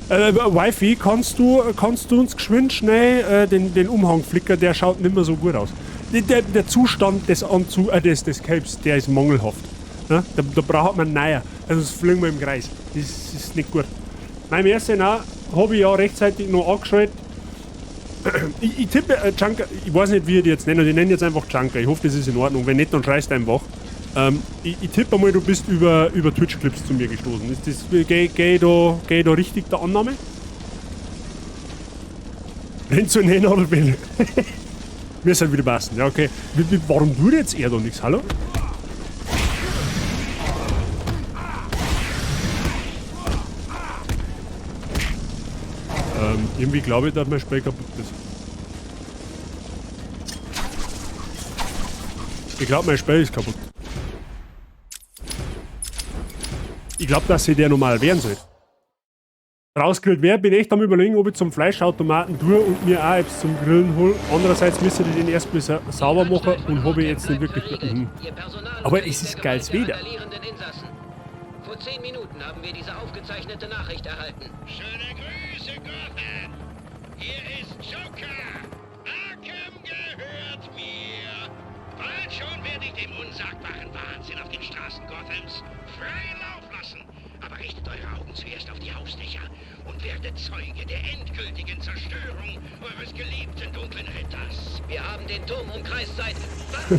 Wifi, kannst du uns geschwind schnell den Umhang flicken? Der schaut nicht mehr so gut aus. Der Zustand des Anzug, des Capes, der ist mangelhaft. Ne? Da braucht man neuer. Also das fliegen wir im Kreis. Das ist nicht gut. Mein erster habe ich ja rechtzeitig noch angeschaltet. Ich tippe, Junker, ich weiß nicht, wie ich die jetzt nenne, ich nenne jetzt einfach Junker. Ich hoffe, das ist in Ordnung. Wenn nicht, dann schreist du einfach. Ich tippe mal, du bist über Twitch-Clips zu mir gestoßen. Ist das, geh ich da richtig der Annahme? Renn zu nennen oder bin? Mir sind wieder passen. Ja, okay. Warum tut jetzt er da nichts? Hallo? Irgendwie glaube ich, dass mein Spiel kaputt ist. Ich glaube, mein Spiel ist kaputt. Ich glaube, dass sie der normal wehren soll. Rausgegrillt wer, bin echt am Überlegen, ob ich zum Fleischautomaten tue und mir auch etwas zum Grillen hole. Andererseits müsste ich den erst mal sauber machen und habe ich jetzt nicht wirklich. Aber es ist geiles Wetter. Vor 10 Minuten haben wir diese aufgezeichnete Nachricht erhalten. Schöne Grüße, Gotham! Hier ist Joker! Arkham gehört mir! Bald schon werde ich dem unsagbaren Wahnsinn auf den Straßen Gothams freien Lauf lassen. Aber richtet eure Augen zuerst auf die Hausdächer und werdet Zeuge der endgültigen Zerstörung eures geliebten dunklen Ritters. Wir haben den Turm umkreist seit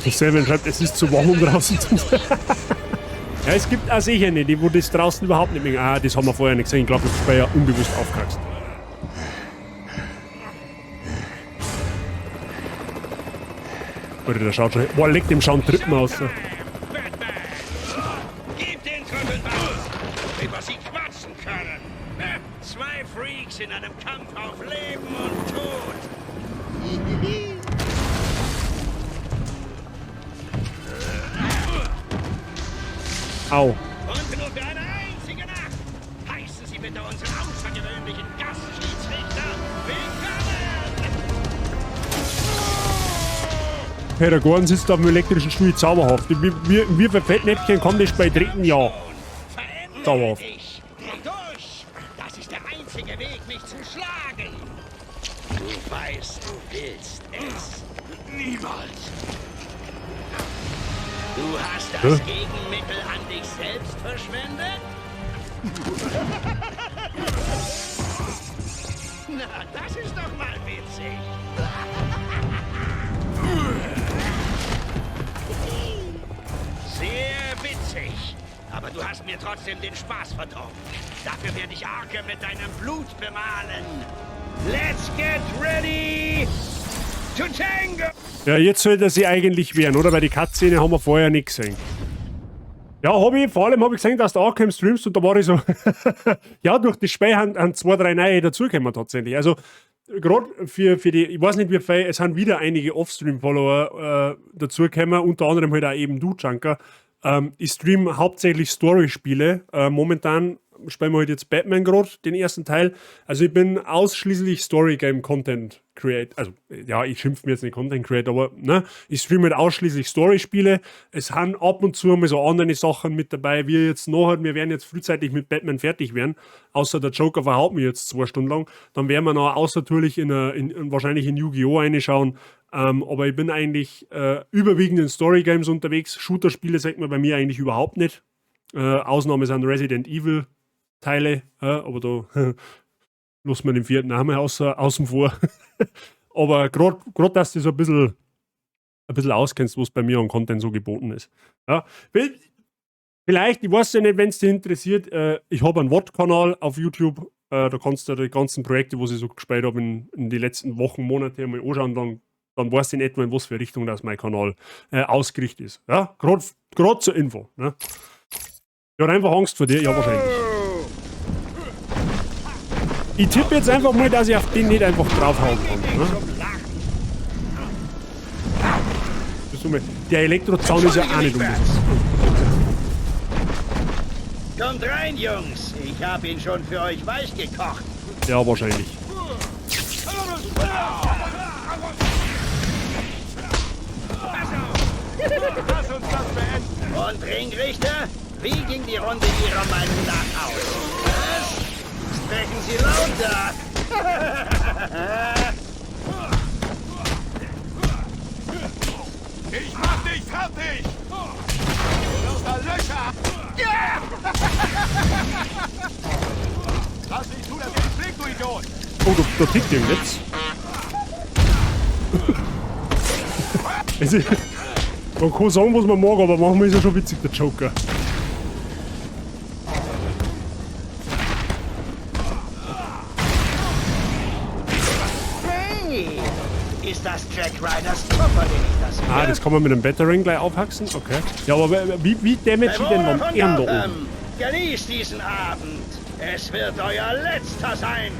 Seven schreibt, es ist zu warm, um draußen zu sein. Ja, es gibt auch sicher nicht, die wo das draußen überhaupt nicht mehr. Ah, das haben wir vorher nicht gesehen. Ich glaube, das war ja unbewusst aufgekratzt. Alter, der schaut schon. Boah, leckt dem schauen Trippen aus. Batman! Gib den Trüffeln was, über sie quatschen können. Zwei Freaks in einem Kampf auf Leben und Tod. Au. Und nur für eine einzige Nacht heißen Sie bitte unseren außergewöhnlichen Gastschiedsrichter willkommen! Peter Gordon sitzt auf dem elektrischen Stuhl, zauberhaft. Wie für Fettnäpfchen kommt das bei dritten Jahr. Verändere Zauberhaft. dich! Dreh durch! Das ist der einzige Weg, mich zu schlagen! Du weißt, du willst es. Niemals. Du hast das Hä? Gegenmittel an dich selbst verschwendet? Na, das ist doch mal witzig. Sehr witzig. Aber du hast mir trotzdem den Spaß verdorben. Dafür werde ich Arkham mit deinem Blut bemalen. Let's get ready to tango! Ja, jetzt sollte er sie eigentlich wehren, oder? Weil die Cutscene haben wir vorher nicht gesehen. Ja, hab ich, vor allem habe ich gesehen, dass du Arkham streamst und da war ich so, ja, durch das Spiel haben zwei, drei neue dazugekommen tatsächlich. Also, gerade für die, ich weiß nicht wie viel, es sind wieder einige Off-Stream-Follower dazugekommen, unter anderem halt auch eben du, Junker. Ich stream hauptsächlich Story-Spiele. Momentan Spielen wir halt jetzt Batman gerade, den ersten Teil. Also ich bin ausschließlich Story Game Content Creator. Also, ja, ich schimpfe mir jetzt nicht Content Creator, aber ne, ich streame halt ausschließlich Story-Spiele. Es sind ab und zu mal so andere Sachen mit dabei, wie jetzt noch halt, wir werden jetzt frühzeitig mit Batman fertig werden. Außer der Joker verhaut mir jetzt 2 Stunden lang. Dann werden wir noch außer natürlich in wahrscheinlich in Yu-Gi-Oh! Reinschauen. Aber ich bin eigentlich überwiegend in Story Games unterwegs. Shooter-Spiele sagt man bei mir eigentlich überhaupt nicht. Ausnahme sind Resident Evil Teile, aber da lassen wir den vierten Namen außen vor. Aber gerade, dass du so ein bisschen auskennst, was bei mir an Content so geboten ist. Ja, vielleicht, ich weiß ja nicht, wenn es dich interessiert, ich habe einen VOD-Kanal auf YouTube, da kannst du die ganzen Projekte, wo ich so gespielt habe, in die letzten Wochen, Monate einmal anschauen, dann weißt du in etwa, in was für Richtung das mein Kanal ausgerichtet ist. Ja, gerade zur Info. Ne? Ich habe einfach Angst vor dir, ja, wahrscheinlich. Ich tippe jetzt einfach mal, dass ich auf den nicht einfach draufhauen kann. Ne? Der Elektrozaun ist ja auch nicht umsonst. Kommt rein, Jungs. Ich habe ihn schon für euch weich gekocht. Ja, wahrscheinlich. Lass uns das beenden. Und Ringrichter, wie ging die Runde Ihrer Meinung nach aus? Was? Sprechen Sie lauter! Ich mach dich fertig! Du wirst da Löcher! Ja! Lass nicht zu, dass ihr dich fliegt, du Idiot! Oh, da tickt irgendwas. Es ist, man kann sagen, was man mag, aber manchmal ist er schon witzig, der Joker. Hey! Ist das Jack Ryders Koffer, den ich das Ah, das kann man mit einem Batarang gleich aufhaxen? Okay. Ja, aber wie damage ich denn dann ihn da oben? Genießt diesen Abend. Es wird euer letzter sein.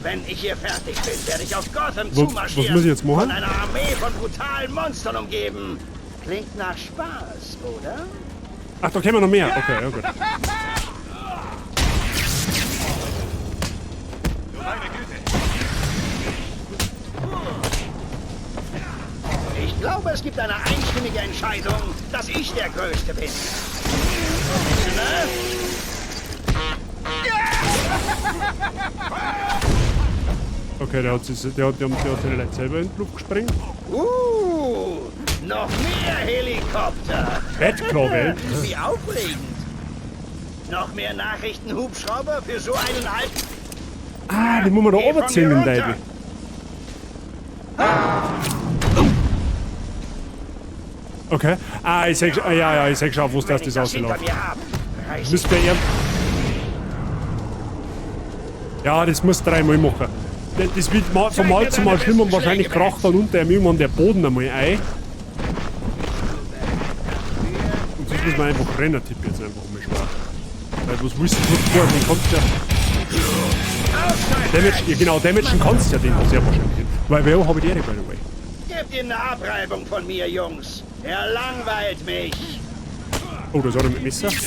Wenn ich hier fertig bin, werde ich auf Gotham zumarschieren. Was muss ich jetzt machen? Von einer Armee von brutalen Monstern umgeben. Klingt nach Spaß, oder? Ach, da kämen wir noch mehr. Okay, ja gut. Meine Güte! Ich glaube, es gibt eine einstimmige Entscheidung, dass ich der Größte bin. Ne? Okay, der hat seine Leute selber in die Luft gesprengt. Noch mehr Helikopter. Batclaw, ey. Wie aufregend. Noch mehr Nachrichtenhubschrauber für so einen alten... Ah, den muss man da Geh von runterziehen, mir den runter. Teufel. Okay. Ah, ich seh, ah, ja, ich seh schon, wo das Wenn ich das das hinter rausläuft. mir hab, reiß Müsste bei ihm. Ja, das muss dreimal machen. Das wird von Mal zu Mal schlimmer und wahrscheinlich kracht dann unter ihm irgendwann der Boden einmal ein. Und sonst muss man einfach rennen, tippe jetzt einfach mal schwer. Weil was willst du sonst vor? Den kannst du ja. Damage, ja genau, damagen kannst du ja den sehr wahrscheinlich nicht. Weil wer habe ich die Ehre, by the way? Gebt ihm eine Abreibung von mir, Jungs. Er langweilt mich. Oh, da ist einer mit Messer. Ich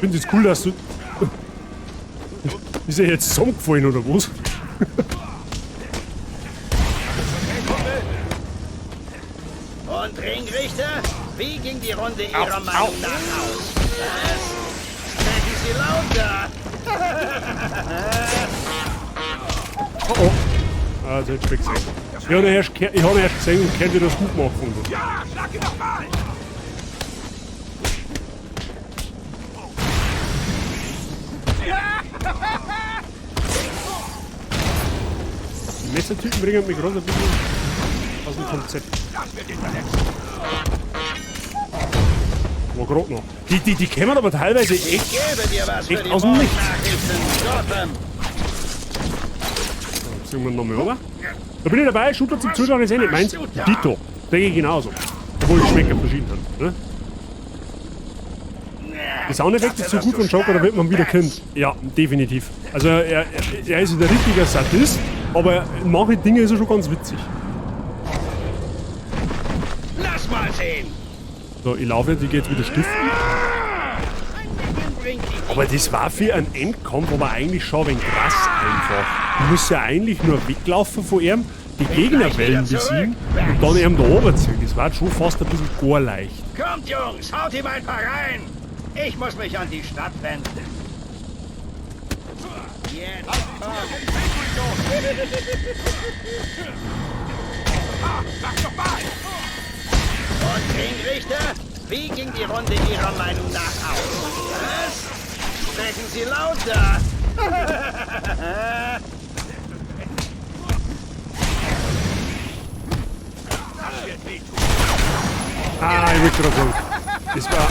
finde es cool, dass du... Ist er jetzt zusammengefallen oder was? Und Ringrichter, wie ging die Runde Ihrer Au, Meinung au. nach aus? Was? Sprechen Sie lauter! Oh oh. Ah, das hätte ich schon gesehen. Ich habe ihn erst gesehen und gehört, wie das gut gemacht wurde. Ja, schlag ihn doch mal! Die Messertypen bringen mich gerade ein bisschen aus dem Konzept. Das wird ihn verletzen! War grad noch. Die kämen aber teilweise Ich echt gebe dir was echt für die aus dem Nichts. Gotham. Ziehen wir nochmal rüber. Da bin ich dabei, Shooter zum Zuschauen ist eh nicht meins. Dito. Denke ich genauso. Obwohl die Geschmäcker verschieden sind. Ne? Die Soundeffekte sind so gut von Joker, da wird man wieder Kind. Ja, definitiv. Also er ist ein richtiger Sadist, aber in manchen Dingen ist er schon ganz witzig. Lass mal sehen. So, ich laufe jetzt, ich gehe jetzt wieder stiften. Aber das war für einen Endkampf aber eigentlich schon ein wenig krass einfach. Du musst ja eigentlich nur weglaufen von ihm, die Gegnerwellen besiegen und dann ihm da runterziehen. Das war schon fast ein bisschen gar leicht. Kommt, Jungs, haut ihm ein paar rein! Ich muss mich an die Stadt wenden. Jetzt. Und Ringrichter, wie ging die Runde Ihrer Meinung nach aus? Was? Sprechen Sie lauter! Ah, ich wollte gerade sagen. Das war.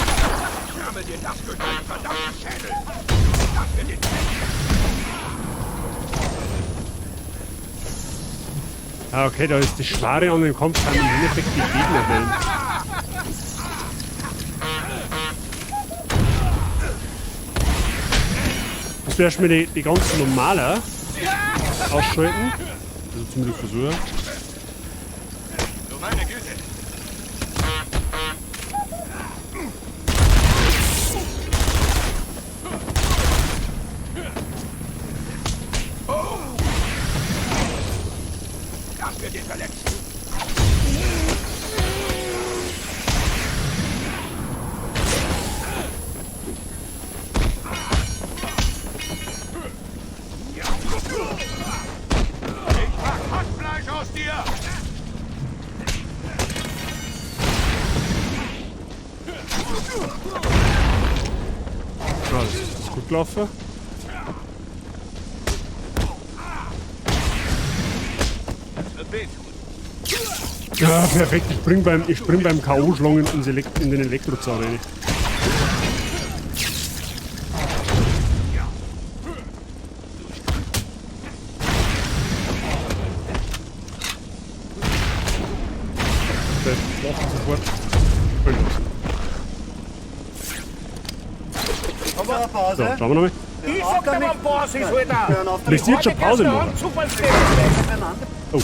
Ah, okay, da ist das Schwere an dem Kampf sind im Endeffekt die Gegnerwellen. Musst du erstmal die ganzen normalen ausschalten. Also zumindest versuchen. Du meine Güte. Oh. Das wird ihn verletzen. Ich mach Hackfleisch aus dir! Ja, das ist gut gelaufen. Ja, perfekt. Ich spring beim K.O.-Schlangen in den Elektrozaun rein. Sofort. So, schauen wir nochmal. Ich sag dir, wann Pause ist, Alter. Willst du jetzt schon Pause machen? Oh.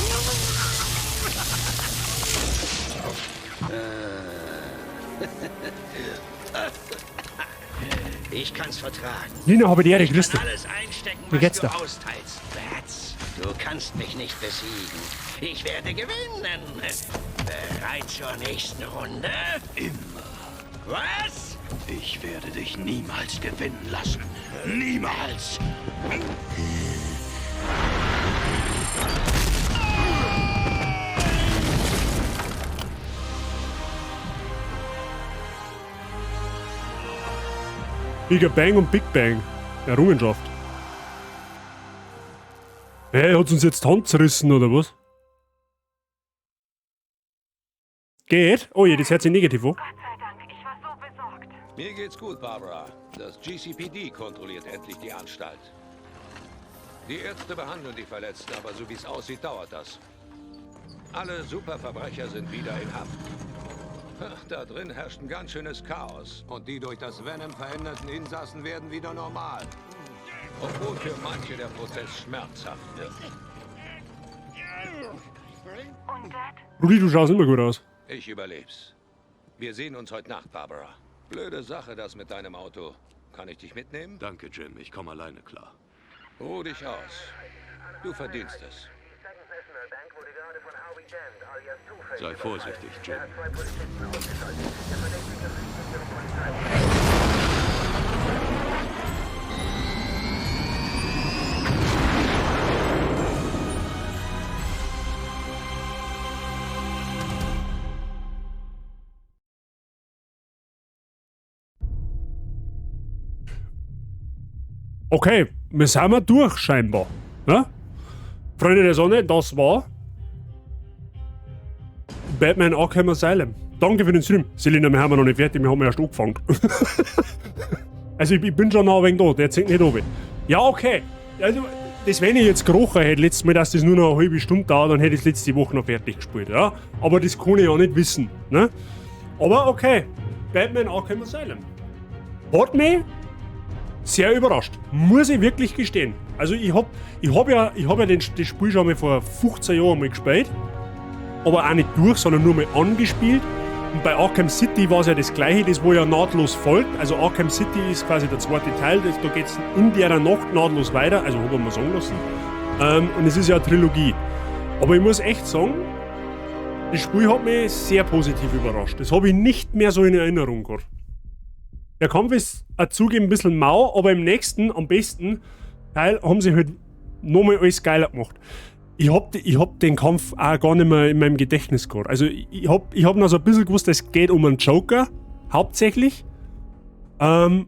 Ich kann's vertragen. Nina, habe die Ehre, Ich grüß kann dich. alles einstecken, Wie was geht's du da? austeilst, Bats. Du kannst mich nicht besiegen. Ich werde gewinnen. Bereit zur nächsten Runde? Immer. Was? Ich werde dich niemals gewinnen lassen. Niemals! Bigger Bang und Big Bang. Errungenschaft. Hä, hat's uns jetzt die Hand zerrissen, oder was? Geht? Oh je, das hört sich negativ an. Gott sei Dank, ich war so besorgt. Mir geht's gut, Barbara. Das GCPD kontrolliert endlich die Anstalt. Die Ärzte behandeln die Verletzten, aber so wie es aussieht, dauert das. Alle Superverbrecher sind wieder in Haft. Ach, da drin herrscht ein ganz schönes Chaos. Und die durch das Venom veränderten Insassen werden wieder normal. Obwohl für manche der Prozess schmerzhaft wird. Und Dad? Rudi, du schaust immer gut aus. Ich überleb's. Wir sehen uns heute Nacht, Barbara. Blöde Sache, das mit deinem Auto. Kann ich dich mitnehmen? Danke, Jim. Ich komme alleine klar. Ruh dich aus. Du verdienst es. Sei vorsichtig, Jim. Okay, wir sind wir durch scheinbar. Ja? Freunde der Sonne, das war Batman Arkham Asylum. Danke für den Stream. Selina, wir haben noch nicht fertig, wir haben erst angefangen. Also ich bin schon noch ein wenig da, der zählt nicht runter. Ja, okay. Also, das, wenn ich jetzt gerochen hätte, letztes Mal, dass das nur noch eine halbe Stunde dauert, dann hätte ich es letzte Woche noch fertig gespielt. Ja? Aber das kann ich ja nicht wissen. Ne? Aber okay, Batman Arkham Asylum. Hat mich sehr überrascht. Muss ich wirklich gestehen. Also ich hab ja das Spiel schon mal vor 15 Jahren mal gespielt. Aber auch nicht durch, sondern nur mal angespielt. Und bei Arkham City war es ja das Gleiche, das wo ja nahtlos folgt. Also Arkham City ist quasi der zweite Teil, da geht es in der Nacht nahtlos weiter, also habe ich mir sagen lassen. Und es ist ja eine Trilogie. Aber ich muss echt sagen, das Spiel hat mich sehr positiv überrascht. Das habe ich nicht mehr so in Erinnerung gehabt. Der Kampf ist auch zugeben ein bisschen mau, aber im nächsten, am besten Teil, haben sie halt nochmal alles geiler gemacht. Ich hab den Kampf auch gar nicht mehr in meinem Gedächtnis gehabt. Also ich hab noch so ein bisschen gewusst, es geht um einen Joker, hauptsächlich. Aber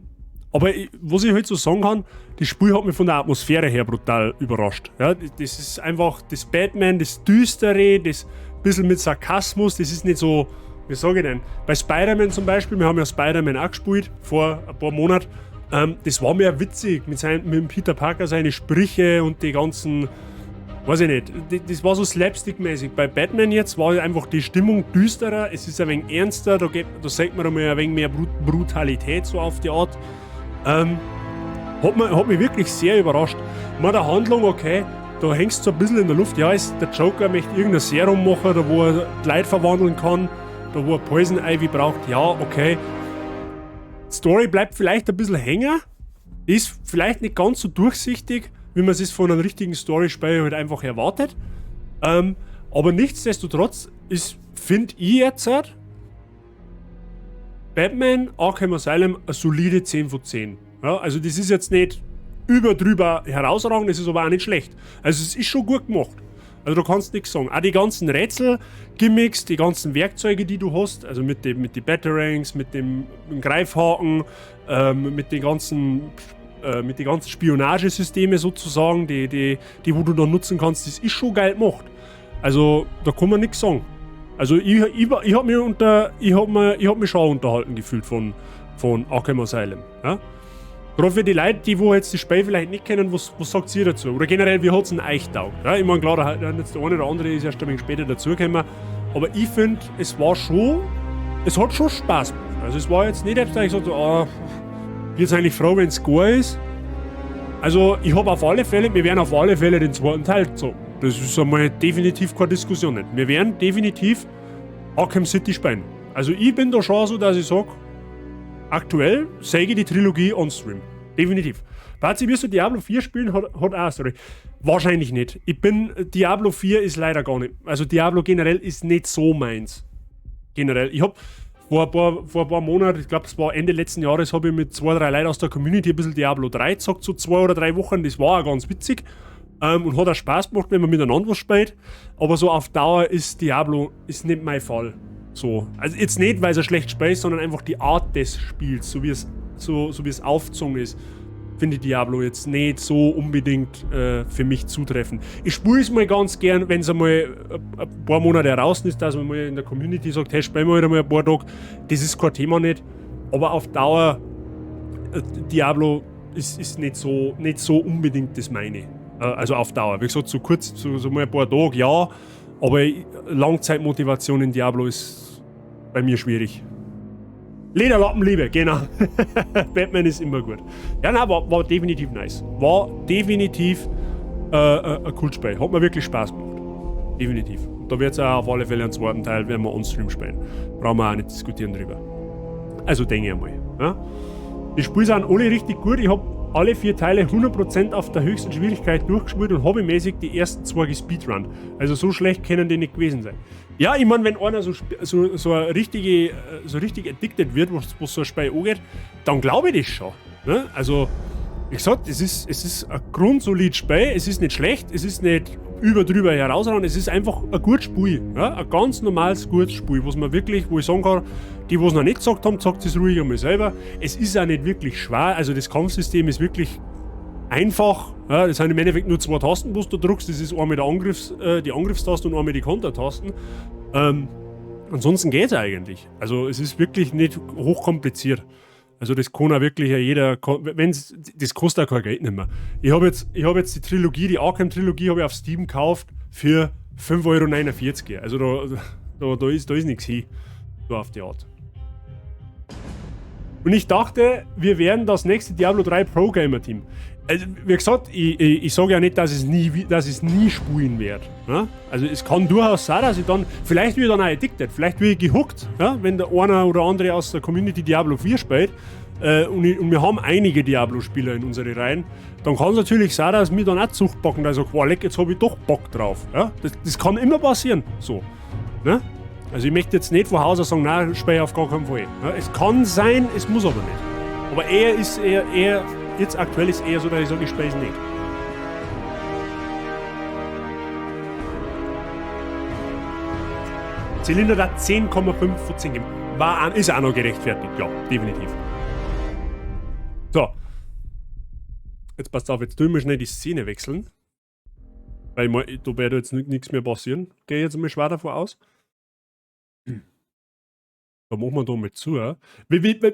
was ich halt so sagen kann, das Spiel hat mich von der Atmosphäre her brutal überrascht. Ja, das ist einfach das Batman, das Düstere, das bisschen mit Sarkasmus, das ist nicht so, wie sage ich denn? Bei Spider-Man zum Beispiel, wir haben ja Spider-Man auch gespielt vor ein paar Monaten, das war mehr witzig mit dem Peter Parker, seine Sprüche und die ganzen, weiß ich nicht, das war so slapstick-mäßig. Bei Batman jetzt war einfach die Stimmung düsterer, es ist ein wenig ernster, da sieht man einmal ein wenig mehr Brutalität so auf die Art. Hat mich wirklich sehr überrascht. Mit der Handlung, okay, da hängst du so ein bisschen in der Luft. Ja, der Joker möchte irgendein Serum machen, da wo er die Leute verwandeln kann, da wo er Poison Ivy braucht. Ja, okay. Story bleibt vielleicht ein bisschen hängen. Ist vielleicht nicht ganz so durchsichtig, wie man es von einem richtigen Story-Spiel halt einfach erwartet. Aber nichtsdestotrotz ist, finde ich jetzt halt, Batman Arkham Asylum eine solide 10 von 10. Ja, also das ist jetzt nicht überdrüber herausragend, es ist aber auch nicht schlecht. Also es ist schon gut gemacht. Also du kannst nichts sagen. Auch die ganzen Rätsel-Gimmicks, die ganzen Werkzeuge, die du hast, also mit den Batarangs, mit dem Greifhaken, mit den ganzen Spionagesysteme sozusagen, die wo du da nutzen kannst, das ist schon geil gemacht. Also da kann man nichts sagen. Also ich habe mich, unter, ich hab mir, ich hab mich schon unterhalten gefühlt von Arkham Asylum. Ja? Gerade für die Leute, die wo jetzt das Spiel vielleicht nicht kennen, was sagt ihr dazu? Oder generell, wie hat es denn euch taugt? Ja, ich meine, klar, da jetzt der eine oder andere ist erst ein wenig später dazugekommen. Aber ich finde, es hat schon Spaß gemacht. Also es war jetzt nicht, dass ich gesagt habe, oh, bin jetzt eigentlich froh, wenn es gar ist. Also ich habe auf alle Fälle, wir werden auf alle Fälle den zweiten Teil zocken. Das ist einmal definitiv keine Diskussion nicht. Wir werden definitiv Arkham City spielen. Also ich bin da schon so, dass ich sage, aktuell sehe ich die Trilogie on Stream. Definitiv. Bazi, wirst du Diablo 4 spielen? Hat auch, sorry. Wahrscheinlich nicht. Diablo 4 ist leider gar nicht. Also Diablo generell ist nicht so meins. Generell. Ich hab vor ein paar Monaten, ich glaube, es war Ende letzten Jahres, habe ich mit zwei, drei Leuten aus der Community ein bisschen Diablo 3 gezockt, so 2 oder 3 Wochen. Das war auch ganz witzig. Und hat auch Spaß gemacht, wenn man miteinander was spielt. Aber so auf Dauer ist Diablo ist nicht mein Fall. So. Also jetzt nicht, weil es ein schlechtes Spiel ist, sondern einfach die Art des Spiels, so wie es aufgezogen ist, finde ich Diablo jetzt nicht so unbedingt für mich zutreffend. Ich spiele es mal ganz gern, wenn es einmal ein paar Monate raus ist, dass man mal in der Community sagt, hey, spielen wir halt einmal ein paar Tage. Das ist kein Thema nicht. Aber auf Dauer, Diablo ist nicht so unbedingt das meine. Also auf Dauer. Wie gesagt, so kurz, so mal ein paar Tage, ja. Aber Langzeitmotivation in Diablo ist bei mir schwierig. Lederlappenliebe, genau. Batman ist immer gut. Ja, nein, war definitiv nice. War definitiv ein cooles Spiel. Hat mir wirklich Spaß gemacht. Definitiv. Und da wird es auch auf alle Fälle einen zweiten Teil, werden wir on-stream spielen. Brauchen wir auch nicht diskutieren drüber. Also denke ich einmal. Ja? Die Spiele sind alle richtig gut. Ich habe alle vier Teile 100% auf der höchsten Schwierigkeit durchgespielt und hobbymäßig die ersten zwei gespeedrunnt. Also so schlecht können die nicht gewesen sein. Ja, ich meine, wenn einer so richtig addicted wird, was so ein Spiel angeht, dann glaube ich das schon. Ne? Also, wie gesagt, es ist ein grundsolides Spiel, es ist nicht schlecht, es ist nicht über drüber herausragend, es ist einfach ein gutes Spiel. Ja? Ein ganz normales, gutes Spiel, was man wirklich, wo ich sagen kann, die, die es noch nicht gezockt haben, zockt es ruhig einmal selber. Es ist auch nicht wirklich schwer, also das Kampfsystem ist wirklich einfach. Ja, das sind im Endeffekt nur zwei Tasten, wo du drückst. Das ist einmal die Angriffstaste und einmal die Kontertasten. Ansonsten geht es eigentlich. Also es ist wirklich nicht hochkompliziert. Also das kann auch wirklich jeder, wenn's, das kostet auch kein Geld nicht mehr. Ich hab jetzt die Trilogie, die Arkham-Trilogie habe ich auf Steam gekauft für 5,49 Euro. Also da ist nichts hin. So auf die Art. Und ich dachte, wir wären das nächste Diablo 3 Pro Gamer Team. Also, wie gesagt, ich sage ja nicht, dass ich es nie spielen werde. Ja? Also es kann durchaus sein, dass ich dann, vielleicht bin ich dann auch addicted, vielleicht bin ich gehookt, ja? Wenn der einer oder andere aus der Community Diablo 4 spielt, und wir haben einige Diablo-Spieler in unsere Reihen, dann kann es natürlich sein, dass wir dann auch Zucht packen, dass ich sage, wow, leck, jetzt habe ich doch Bock drauf. Ja? Das kann immer passieren. So. Ne? Also ich möchte jetzt nicht von Haus aus sagen, nein, spiele ich auf gar keinen Fall. Ja, es kann sein, es muss aber nicht. Aber eher ist eher, eher, jetzt aktuell ist eher so, dass ich sage, ich spiele es nicht. Zylinder hat 10,5 von 10 gegeben. Ist auch noch gerechtfertigt, ja, definitiv. So. Jetzt passt auf, jetzt tun wir schnell die Szene wechseln. Weil da wird jetzt nichts mehr passieren. Gehe ich jetzt mal schwer davon aus. Da machen wir da mal zu. Wie, wie, wie,